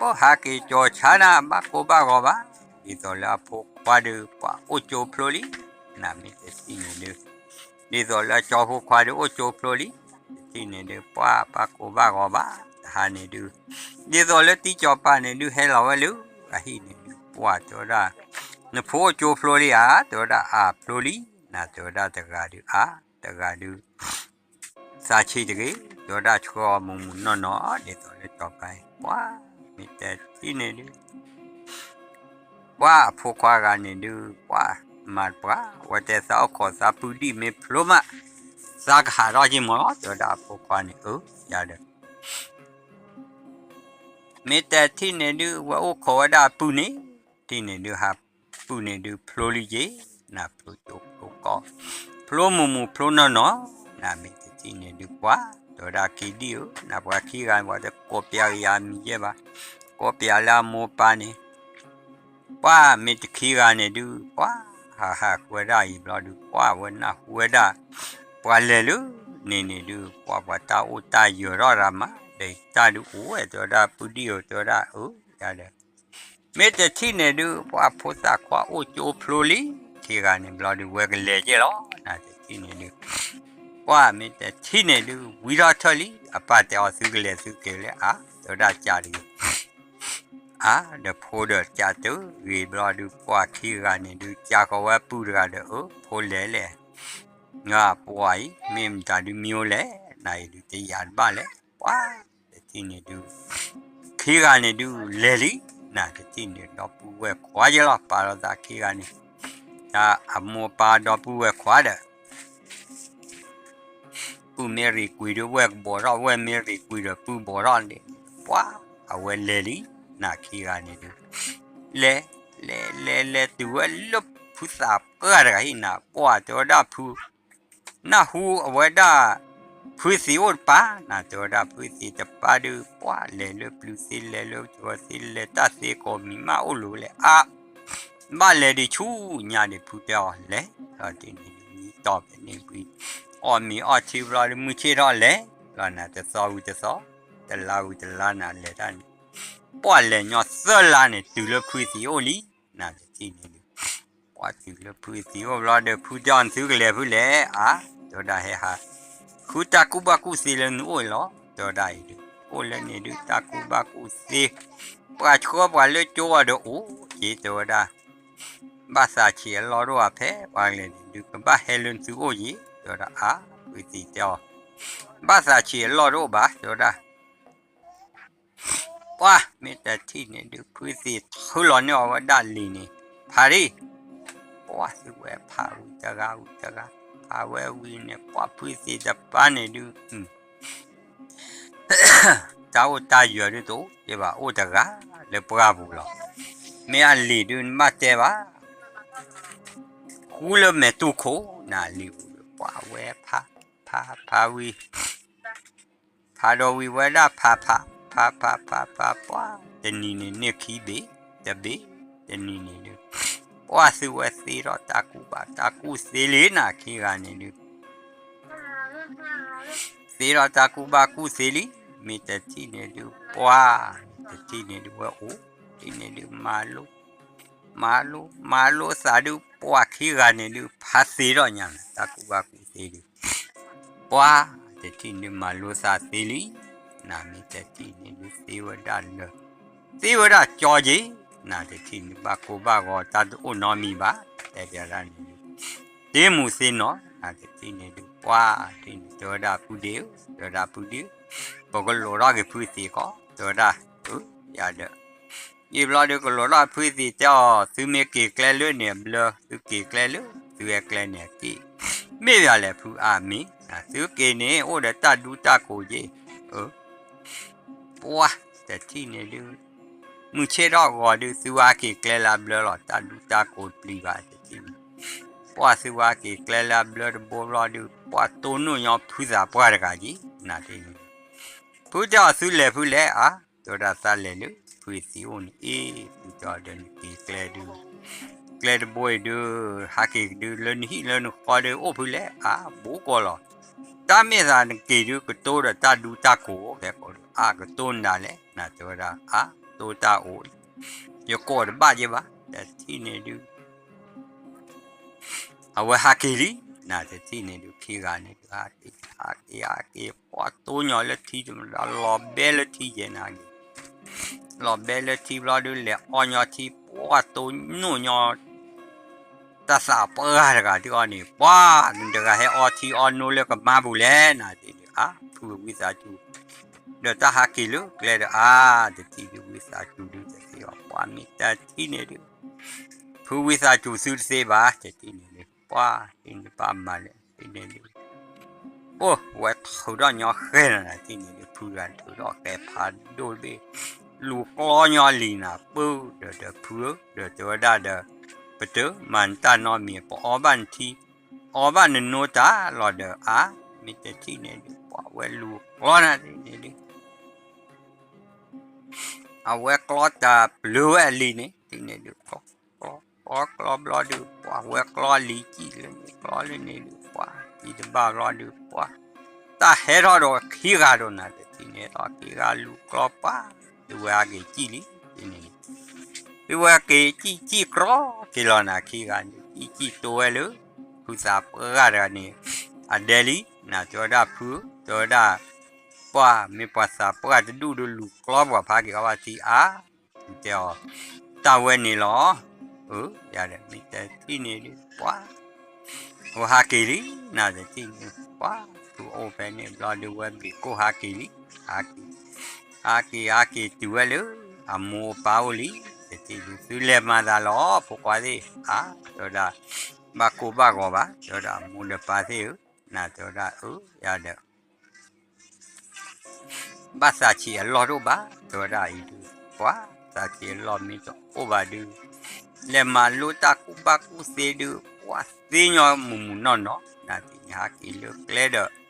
အိၣ်ဟးက့ၤကၠီၤဆါနၤ ဘၣ်ကိၢ်ဘၣ်ဂီၤဘၣ်, ဒ်သိးလၢအဖိခွါဒုး ပှၤအိၣ်ကၠိဖျိလံ, နမ့ၢ်တထံၣ်န့ၣ်ဒုး ဒ်သိးလၢကၠီဖိခွါဒုး အိၣ်ကၠိဖျိလံ, တထံၣ်န့ၣ်ဒုး ပှၢ်ဘၣ်ကိၢ်ဘၣ်ဂီၤဘၣ်, တဟါန့ၣ်ဒုး ဒ်သိးလၢတံၤစီၤပၤန့ၣ်ဒုး ဟဲလီၤဝဲလၢအဟံၣ်န့ၣ်ဒုး ပှၢ်တဲဝဲဒၣ်, နဖိအိၣ်ကၠိဖျိလံဧါ, တဲဝဲဒၣ် အါဖျိလံ, နတဲဝဲဒၣ်တဂၤဒုး အါ တဂၤဒုး သးဆံးတဂ့ၤ, တဲဝဲဒၣ်ဆှၢအီၤမုၢ်မုၢ်နီၢ်နီၢ် ဒ်သိးလၢစီၤပၤ ပှၢ်မ့ၢ်တထံၣ်န့ၣ်ဒုး ပှၢ်အဖိခွါဂၤန့ၣ်ဒုး ပှၢ်မၤတပှၢ် ဝဲတဲသးအိၣ်ခိးသးပုၢ်ဒံၣ်မ့ၢ်ဖျိမး သးကဟးထီၣ်က့ၤမးလီၤ တဲဝဲဒၣ်အဖိခွါန့ၣ် အၢ ယၤဒီး မ့ၢ်တထံၣ်န့ၣ်ဒုး ဝဲအိၣ်ခိးဝဲဒၣ်အပုၢ်န့ၣ် တထံၣ်န့ၣ်ဒုး ဟးပုၢ်န့ၣ်ဒုး ဖျိလံက့ၤ နဖျိကၠိဖျိကီၢ် ဖျိမုၢ်မုၢ်ဖျိနီၢ်နီၢ် နမ့ၢ်တထံၣ်န့ၣ်ဒုး ပှၢ်တဲဝဲဒၣ် က့ၤဒံၣ်ဧၢ နပှၤခံဂၤ ပှၤတကိးပျးကယၤမံၤယဲၢ်ဘၣ် ကိးပျးလၢအမိၢ်ပၢ်န့ၣ် ပှၢ်မ့ၢ်တခံဂၤန့ၣ်ဒုး ပှၢ်ဟးဟးဃုဝဲဒၣ်အံၤဘျီဒုး ပှၢ်ဝဲနၢ်ဟူဝဲဒၣ် ပှၤလဲၤလၢန့ၣ်န့ၣ်ဒုး ပှၢ်ပှၤတၢ်အိၣ်တၢ်ယၢၤထီၣ်ရၤမး ဒီးတၢ်ဒုးအိၣ်ဝဲ တဲဝဲဒၣ် ပုၢ်ဒံၣ်ဧၢ တဲဝဲဒၣ် အၢ ယၤဒီး မ့ၢ်တထံၣ်န့ၣ်ဒုး ပှၢ်ဖိသၣ်ခွါအိၣ်ကၠိဖျိလံ ခံဂၤန့ၣ်ဘျီဒုး ဝဲကလဲၤက့ၤလီၤ နတထံၣ်န့ၣ်ဒုး ပှၢ်မ့ၢ်တထံၣ်န့ၣ်ဒုး ဝံထီၣ်ထၢၣ်လံ အပၢ်တဲအီၤ သုကလဲၤသုက့ၤလၢအါ တဲဝဲဒၣ်ကးတဂ့ၤ အါ ဒီးဖိဒီးကးတဂ့ၤဘျီဒုး ပှၢ်ခံဂၤန့ၣ်ဒုး ကးဃီၤဝဲပုၢ်တဂၤဒီး အၢ ဖိလဲၤလဲၣ် ပှၢ်အံၤ မ့ၢ်မတၤဒုးမံအိၣ်လဲၣ် နအံၤဒုးတယာ်တဘၣ်လဲၣ် ပှၢ်တထံၣ်န့ၣ်ဒုး ခံဂၤန့ၣ်ဒုး လဲၤလံ နတထံၣ်န့ၣ် ဒီပုၢ်ဝဲၢ်ခွါယဲလီၤ ပာ်လီၤသးခံဂၤန့ၣ် တၢ်အမိၢ်ပၢ်ဒီပုၢ်ဝဲၢ်ခွါဒီး ပုၢ်မ့ၢ်ရံၣ်ကွံာ်ဒီး ဝဲၢ်ကဘီးထီၣ် ဝဲၢ်မ့ၢ်ရံၣ်ကွံာ်ဒီး ပုၢ်ဘီးထီၣ်န့ၣ် ပှၢ်အဝဲလဲၤလံ နခံဂၤန့ၣ်ဒုး လဲၤ လဲၤ လဲၤ လဲၤတုၤဝဲလၢဖုသးပှၢ်တဂၤဟံၣ် နပှၢ်တဲဝဲဒၣ်ဖု နၢ်ဟူအဝဲဒၣ် ဖုသံးအိၣ်တပၢ် နတဲဝဲဒၣ်ဖုသံးတပၢ်ဒုး ပှၢ်လဲၤလၢပျုၤသ့ လဲၤလၢကၠီၤသ့ လဲၤတၢ်သ့ကိးမံၤမးအိၣ်လိၤလဲၣ် အါ ဘၣ်လဲၤဒံးဆူညါဒံး ဖုတဲအီၤလဲၤ လီၤတန့ၣ်ဒုး မံတီၢ်ဖဲန့ၣ်ကွံာ် အီၣ်မ့ၤအီထံဘျီဒုး မုၢ်ဆ့ၣ်ထီၣ်လဲၤ လီၤနၤတသီဝံၤတသီ တလါဝံၤတလါနၤလဲၤတၢ်န့ၣ် ပှၢ်လဲၤညီသၢလါန့ၣ် တုၤလၢဖုသံးအိၣ်လံ နတထံၣ်န့ၣ်ဒုး ပှၢ်တုၤလၢဖုသံးအိၣ်ဘျီဒီး ဖုတဲအီၤ နသုကလဲၤဖုလဲၣ် အါ တဲဝဲဒၣ်ဟဲဟး ဃုတၢ်ကူၣ်ဘၣ်ကူၣ်သ့လၢနအိၣ်အံၤလီၤ တဲဝဲဒၣ်အံၤဒုး အိၣ်လၢန့ၣ်ဒုး တၢ်ကူၣ်ဘၣ်ကူၣ်သ့ ပှၤဆှၢပှၤလၢကၠိအီၤဒီးအိၣ်က့ၤ တဲဝဲဒၣ် ဘၣ်သးဆံးအလီၢ်တအိၣ်ဘၣ် ဖဲပှၤကလဲၤန့ၣ်ဒုး ကဘၣ်ဟဲလၢနသုအိၣ်က့ၤ တဲဝဲဒၣ် အါ ဖုသံးတဲအီၤ ဘၣ်သးဆံးအလီၢ်တအိၣ်ဘၣ် တဲဝဲဒၣ် ပှၢ်မ့ၢ်တထံၣ်န့ၣ်ဒုး ဖုသံးထုလီၤန့ၢ်အီၤဝဲဒၣ်လံာ်န့ၣ် ဖးဒံၣ် ပှၢ်သုဝဲဖးဝံၤတဂၤဝံၤတဂၤ ဖးဝဲဝံၤန့ၣ် ပှၢ်ဖုသံးတပၢ်န့ၣ်ဒုး တၢ်အိၣ်တၢ်ယၢၤဒုးတအိၣ်က့ၤဘၣ် အိၣ်တဂၤလၢပှၢ်ပူၤလီၤ. မ့ၢ်အလံာ်ဒုးနဘၣ်တဲဘၣ် ဃူလၢမဲာ်တူၢ်ခိၣ် နလံာ်ပူၤဒီး ပှၢ်ဝဲဖး ဖး ဖးဝံၤ ဖးဒီးဝံၤဝဲဒၣ်ဖးဖး ဖးဖးဖးဖး ပှၢ်တနံၤန့ၣ်န့ၢ်ခံဘ့ၣ် တဘ့ၣ် တနံၤန့ၣ်ဒုး ပှၢ်သုဝဲသ့ထီၣ်တၢ်ကူၣ်ဘၣ်တၢ်ကူၣ်သ့လံ နခံဂၤန့ၣ်ဒုး သ့ထီၣ်တၢ်ကူၣ်ဘၣ်ကူၣ်သ့လံ မ့ၢ်တထံၣ်န့ၣ်ဒုး ပှၢ် တထံၣ်န့ၣ်ဒုး ဝဲအိၣ် ထံၣ်န့ၣ်ဒုး မၤလိ မၤလိ မၤလိသးဒုး ပှၢ်ခံဂၤန့ၣ်ဒုး ဖးသ့ထီၣ်ညါ တၢ်ကူၣ်ဘၣ်ကူၣ်သ့ဒုး ပှၢ် တထံၣ်န့ၣ်ဒုး မၤလိသးသ့လံ နမ့ၢ်တထံၣ်န့ၣ်ဒုး သ့ဝဲဒၣ်လၢ သ့ဝဲဒၣ်ကၠီက့ၤ, နတထံၣ်န့ၣ် ဘၣ်ကိၢ်ဘၣ်ဂီၤတၢ်တအိၣ်နီတမံၤဘၣ်, တဲပၠးဒၣ်န့ၣ်ဒုး သ့မူၤသ့နီၤ, နတထံၣ်န့ၣ်ဒုး ပှၤထံၣ်န့ၣ် တဲဝဲဒၣ်ဖုဒ့ဧၢ, တဲဝဲဒၣ်ဖုဒ့ဧၢ, ပကလိးထီၣ်က့ၤဖုသံးကီး, တဲဝဲဒၣ် အၢ ယၤဒီး ယံာ်ဘျီဒုးကလိးထီၣ်ဖုသံးတဲအီၤ သုမ့ၢ်က့ၤကျဲလၢန့ၣ်အဘျၢ, သုက့ၤကျဲလၢ သုဟဲကျဲန့ၣ်အက့ၢ်, မ့ၢ်ပၠးလဲၣ်ဖုအါမ့ၢ်, သုက့ၤန့ၣ် အိၣ်ဒီးတၢ်ဒူတၢ်ကိးက့ၢ်, အၢ ပှၤတထံၣ်န့ၣ်ဒုး မုၢ်ဆ့ၣ်ထီၣ်ဂီၤဒုး သုဝဲက့ၤကျဲလၢအဘျၢလီၤ, တၢ်ဒူတၢ်ကိးတပျံၤဘၣ်တထံၣ်န့ၣ်, ပှၤသုဝဲက့ၤကျဲလၢအဘျၢတဘိဘျီဒုး ပှၤတိၢ်နီၣ်ညီဖုသးပှၢ်တဂၤက့ၢ်, နတထံၣ်န့ၣ် ဖုတဲအီၤသုလဲၤဖုလဲၣ်အါ, တဲဝဲဒၣ်သးလဲၤလၢ ဖုသံးအိၣ်န့ၣ်အ့ၣ်, ဖုတဲအီၤဒီးနက့ၤကျဲဒုး ကျဲတဘိအံၤဒုး ဟးက့ၤဒုး လၢနဟံၣ်လၢနဃီဒုး အိၣ်ဖုလဲၣ်အါ, ဘူးကီးလီၤ, တၢ်မ့ၢ်သးနက့ၤဒုး ကတိဒီးတၢ်ဒူတၢ်ကိး ဖဲကိးဒုး အါကတိနၤလဲၣ်, နတဲဝဲဒၣ်အါ တိတၢ်အိၣ် ယကိးတဘၣ်က့ဘၣ်, တထံၣ်န့ၣ်ဒုး အဝဲဟးက့ၤလံ, နတထံၣ်န့ၣ်ဒုး ခံဂၤန့ၣ်ဒုး ဟးက့ၤ ဟးက့ၤ ဟးက့ၤ ပှၤတိၢ်ညီလၢထံတမံၤ လီၤဘဲလၢထံယဲၢ်နၤက့ၤ, လီၤဘဲလၢထံဘျီဒုး လဲၤအီၣ်ညီထံ ပှၤတိၢ်နီၣ်ညီ တၢ်သးပှၢ်တဂၤဒုးအီၤန့ၣ် ပှၤ နတဂၤဟဲအီထံအီနိလၢကမါပူၤလဲၣ် နတထံၣ်န့ၣ် အါ ဖုဝံသးစူၤ ဒီးတၢ်ဟးက့ၤလၢကျဲဒီး အါ တထံၣ်ဒုး ဝံသးစူၤဒုးတသ့အီၤ ပှၤမ့ၢ်တထံၣ်န့ၣ်ဒုး ဖုဝံသးစူၤသုတသ့ဘၣ် တထံၣ်န့ၣ်ဒုး ပှၤ တထံၣ်န့ၣ်ဘၣ်မၤလဲၣ် တထံၣ်န့ၣ်ဒုး အိၣ်ဝဲထုးထီၣ်ညီဃဲနၤ တထံၣ်န့ၣ်ဒုး ဖုဂၤထုးထီၣ်ဃဲဖးဒိၣ်တဘ့ၣ် လူၤကျီညီလံနၤ ပၢၢ်ဒီးဒီးဖုဧၢ ဒီးတဲဝဲဒၣ်ဒီး ပတမၤနတၢ်နီတမံၤ ပအီဘၣ်နထံ အီဘၣ်နနိတၢ်လီၤဒီး အါ မ့ၢ်တထံၣ်န့ၣ်ဒုး ပှၤဝဲလူၤကျီနၤတထံၣ်န့ၣ်ဒုး အဝဲကျီတၢ်ပျၢၤဝဲအလံၤန့ၣ် တထံၣ်န့ၣ်ဒုး ကျီ ကျီ ကျီဘျီဒုး ပှၤဝဲကျီလံၤကံၣ်လၢန့ၣ် ကျီလၢန့ၣ်ဒုး ပှၤ ကံၣ်တဘၣ်ဘျီဒုး ပှၤ တၢ်ဟဲထီၣ်ဒီးခံဂၤဒီးနၤ တထံၣ်န့ၣ်ထီၣ်ခံဂၤလူၤကျီပှၤ သုဝဲဟးက့ၤကံၣ်လံ တထံၣ်န့ၣ် သုဝဲက့ၤကံၣ်ကံၣ်ကြီက့ၤလီၤနၤ ခံဂၤန့ၣ် ကံၣ်ကံၣ်တိဝဲလၢ ဖုသးပှၢ်တဂၤန့ၣ် အဒဲလံ နၤတဲဝဲဒၣ်ဖု တဲဝဲဒၣ် ပှၤမ့ၢ်ပှၤသးပှၢ်တဒူၣ်ဒုးလူၤကျီပှၤဖးက့ၤအီဘၣ်ထံအါ တဲအီၤ တၢ်ဝဲန့ၣ်လီၤ အၢ ယၤဒီးမ့ၢ်တထံၣ်န့ၣ်ဒုး ပှၤ ဝဲဟးက့ၤလံ နၤတထံၣ်န့ၣ် ပှၤ ဖုအိၣ်ဖဲန့ၣ်ဘျီဒုးဝဲဘျံးကိၢ်ဟးက့ၤလံ ဟးက့ၤ ဟးက့ၤ ဟးက့ၤတုၤဝဲလၢ အမိၢ်အပၢ်အိၣ်လံ တထံၣ်ဒုး သုလဲၤမၤသးလီၤ ဖိခွါသ့ၣ် အါ တဲဝဲဒၣ် ဘၣ်ကိၢ်ဘၣ်ဂီၤဘၣ် တဲဝဲဒၣ် အမိၢ်ဒီးပၢ်သ့ၣ်ဧၢ နၤတဲဝဲဒၣ် အၢ ယၤဒီး ဘၣ်သးဆံးအလီၢ်တအိၣ်ဘၣ် တဲဝဲဒၣ်အံၤဒုး ပှၤ သးဆံးအလီၢ်မ့ၢ်တအိၣ်ဘၣ်ဒုး လဲၤမၤလိတၢ်ကူၣ်ဘၣ်ကူၣ်သ့ဒုး ပှၤသ့ညီမုာ်မုာ်နီၢ်နီၢ် နၤတထံၣ်န့ၣ် ဟးက့ၤလၢကျဲဒီး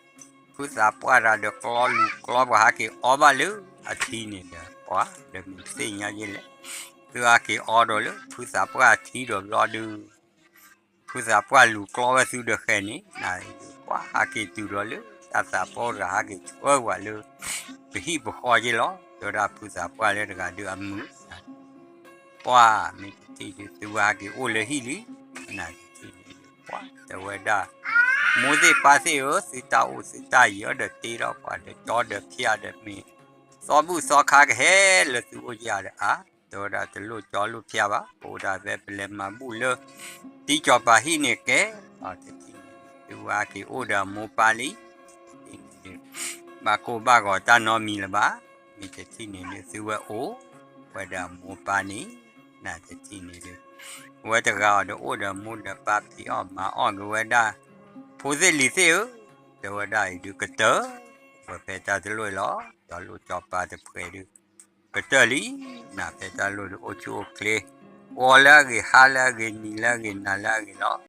ဖုသးပှၢ်တဂၤဒီးကျီလူၤကျီပှၤဟးက့ၤအီဘၣ်လၢအထံန့ၣ်ဒီး ပှၤဒီးမ့ၢ်သ့ၣ်ညါယဲလဲၣ် သုဟးက့ၤအီဒီးလၢဖုသးပှၢ်အထံဒီးဘျီဒုး ဖုသးပှၢ်လူၤကျီဝဲသုဒီးဃဲန့ၣ် နၤ ပှၤဟးက့ၤတုၤဒီးလၢ တၢ်သးပှၢ်တဂၤဟးက့ၤဆှၢပှၤလၢ ပဟံၣ်ပဃီယဲလီၤ တဲဝဲဒၣ်ဖုသးပှၢ်လၢတဂၤဒုးအမုာ် ပှၤမ့ၢ်တထံၣ်ဒုး သုဝဲဟးက့ၤအိၣ်လၢဟံၣ်လံ နၤတထံၣ်န့ၣ် ပှၤတဲဝဲဒၣ် မိၢ်သ့ၣ်ပၢ်သ့ၣ်ဧၢ သုတၢ်အိၣ်သုတၢ်ယၢၤဒီးတ့ထီၣ်ပှၤဒီးကၠီဒီးဖၠၣ်ဒီးမ့ၢ် သီဘူၣ်သီခါကဟဲလၢသုအိၣ်ယၤဒီးအါ တဲဝဲဒၣ်တလိၣ်ကၠီလိၣ်ဖၠၣ်ဘၣ် ပအိၣ်ဒၣ်ဖဲပလဲၤမၤဘူၣ်လၢ တံကၠီၤပၤဟံၣ်န့ၣ်ကဲ အတထံၣ်န့ၣ် သုဝဲဟးက့ၤအိၣ်ဒီးအမိၢ်ပၢ်လံ တထံၣ်န့ၣ်ဒုး ဘၣ်ကိၢ်ဘၣ်ဂီၤတၢ်နီတမံၤလၢၤဘၣ် မ့ၢ်တထံၣ်န့ၣ်ဒုး သုဝဲအိၣ်ဝဲဒီးအမိၢ်ပၢ်န့ၣ် နၤတထံၣ်န့ၣ်ဒုး ဝဲတဂၤအီၤဒီးအိၣ်ဒီးမိၢ်ဒီးပၢ်ဖံးအီၣ်မၤအီၣ်က့ၤဝဲဒၣ် ဖိသ့ၣ်လံၤသ့ၣ်ဧၢ တဲဝဲဒၣ်အံၤဒုးကတၢၢ် ဝဲဖဲတၢ်တလိၣ်လီၤ ကၠီလိၣ်ကၠီပၤတဖှဲးဒုး ကတၢၢ်လံ နၤဖဲတၢ်လိၣ်ဒုးအိၣ်ဆူၣ်အိၣ်ချ့ ဂီၤလၢအဂ့ၤ ဟါလၢအဂ့ၤ နံၤလၢအဂ့ၤ နၤလၢအဂ့ၤလီၤ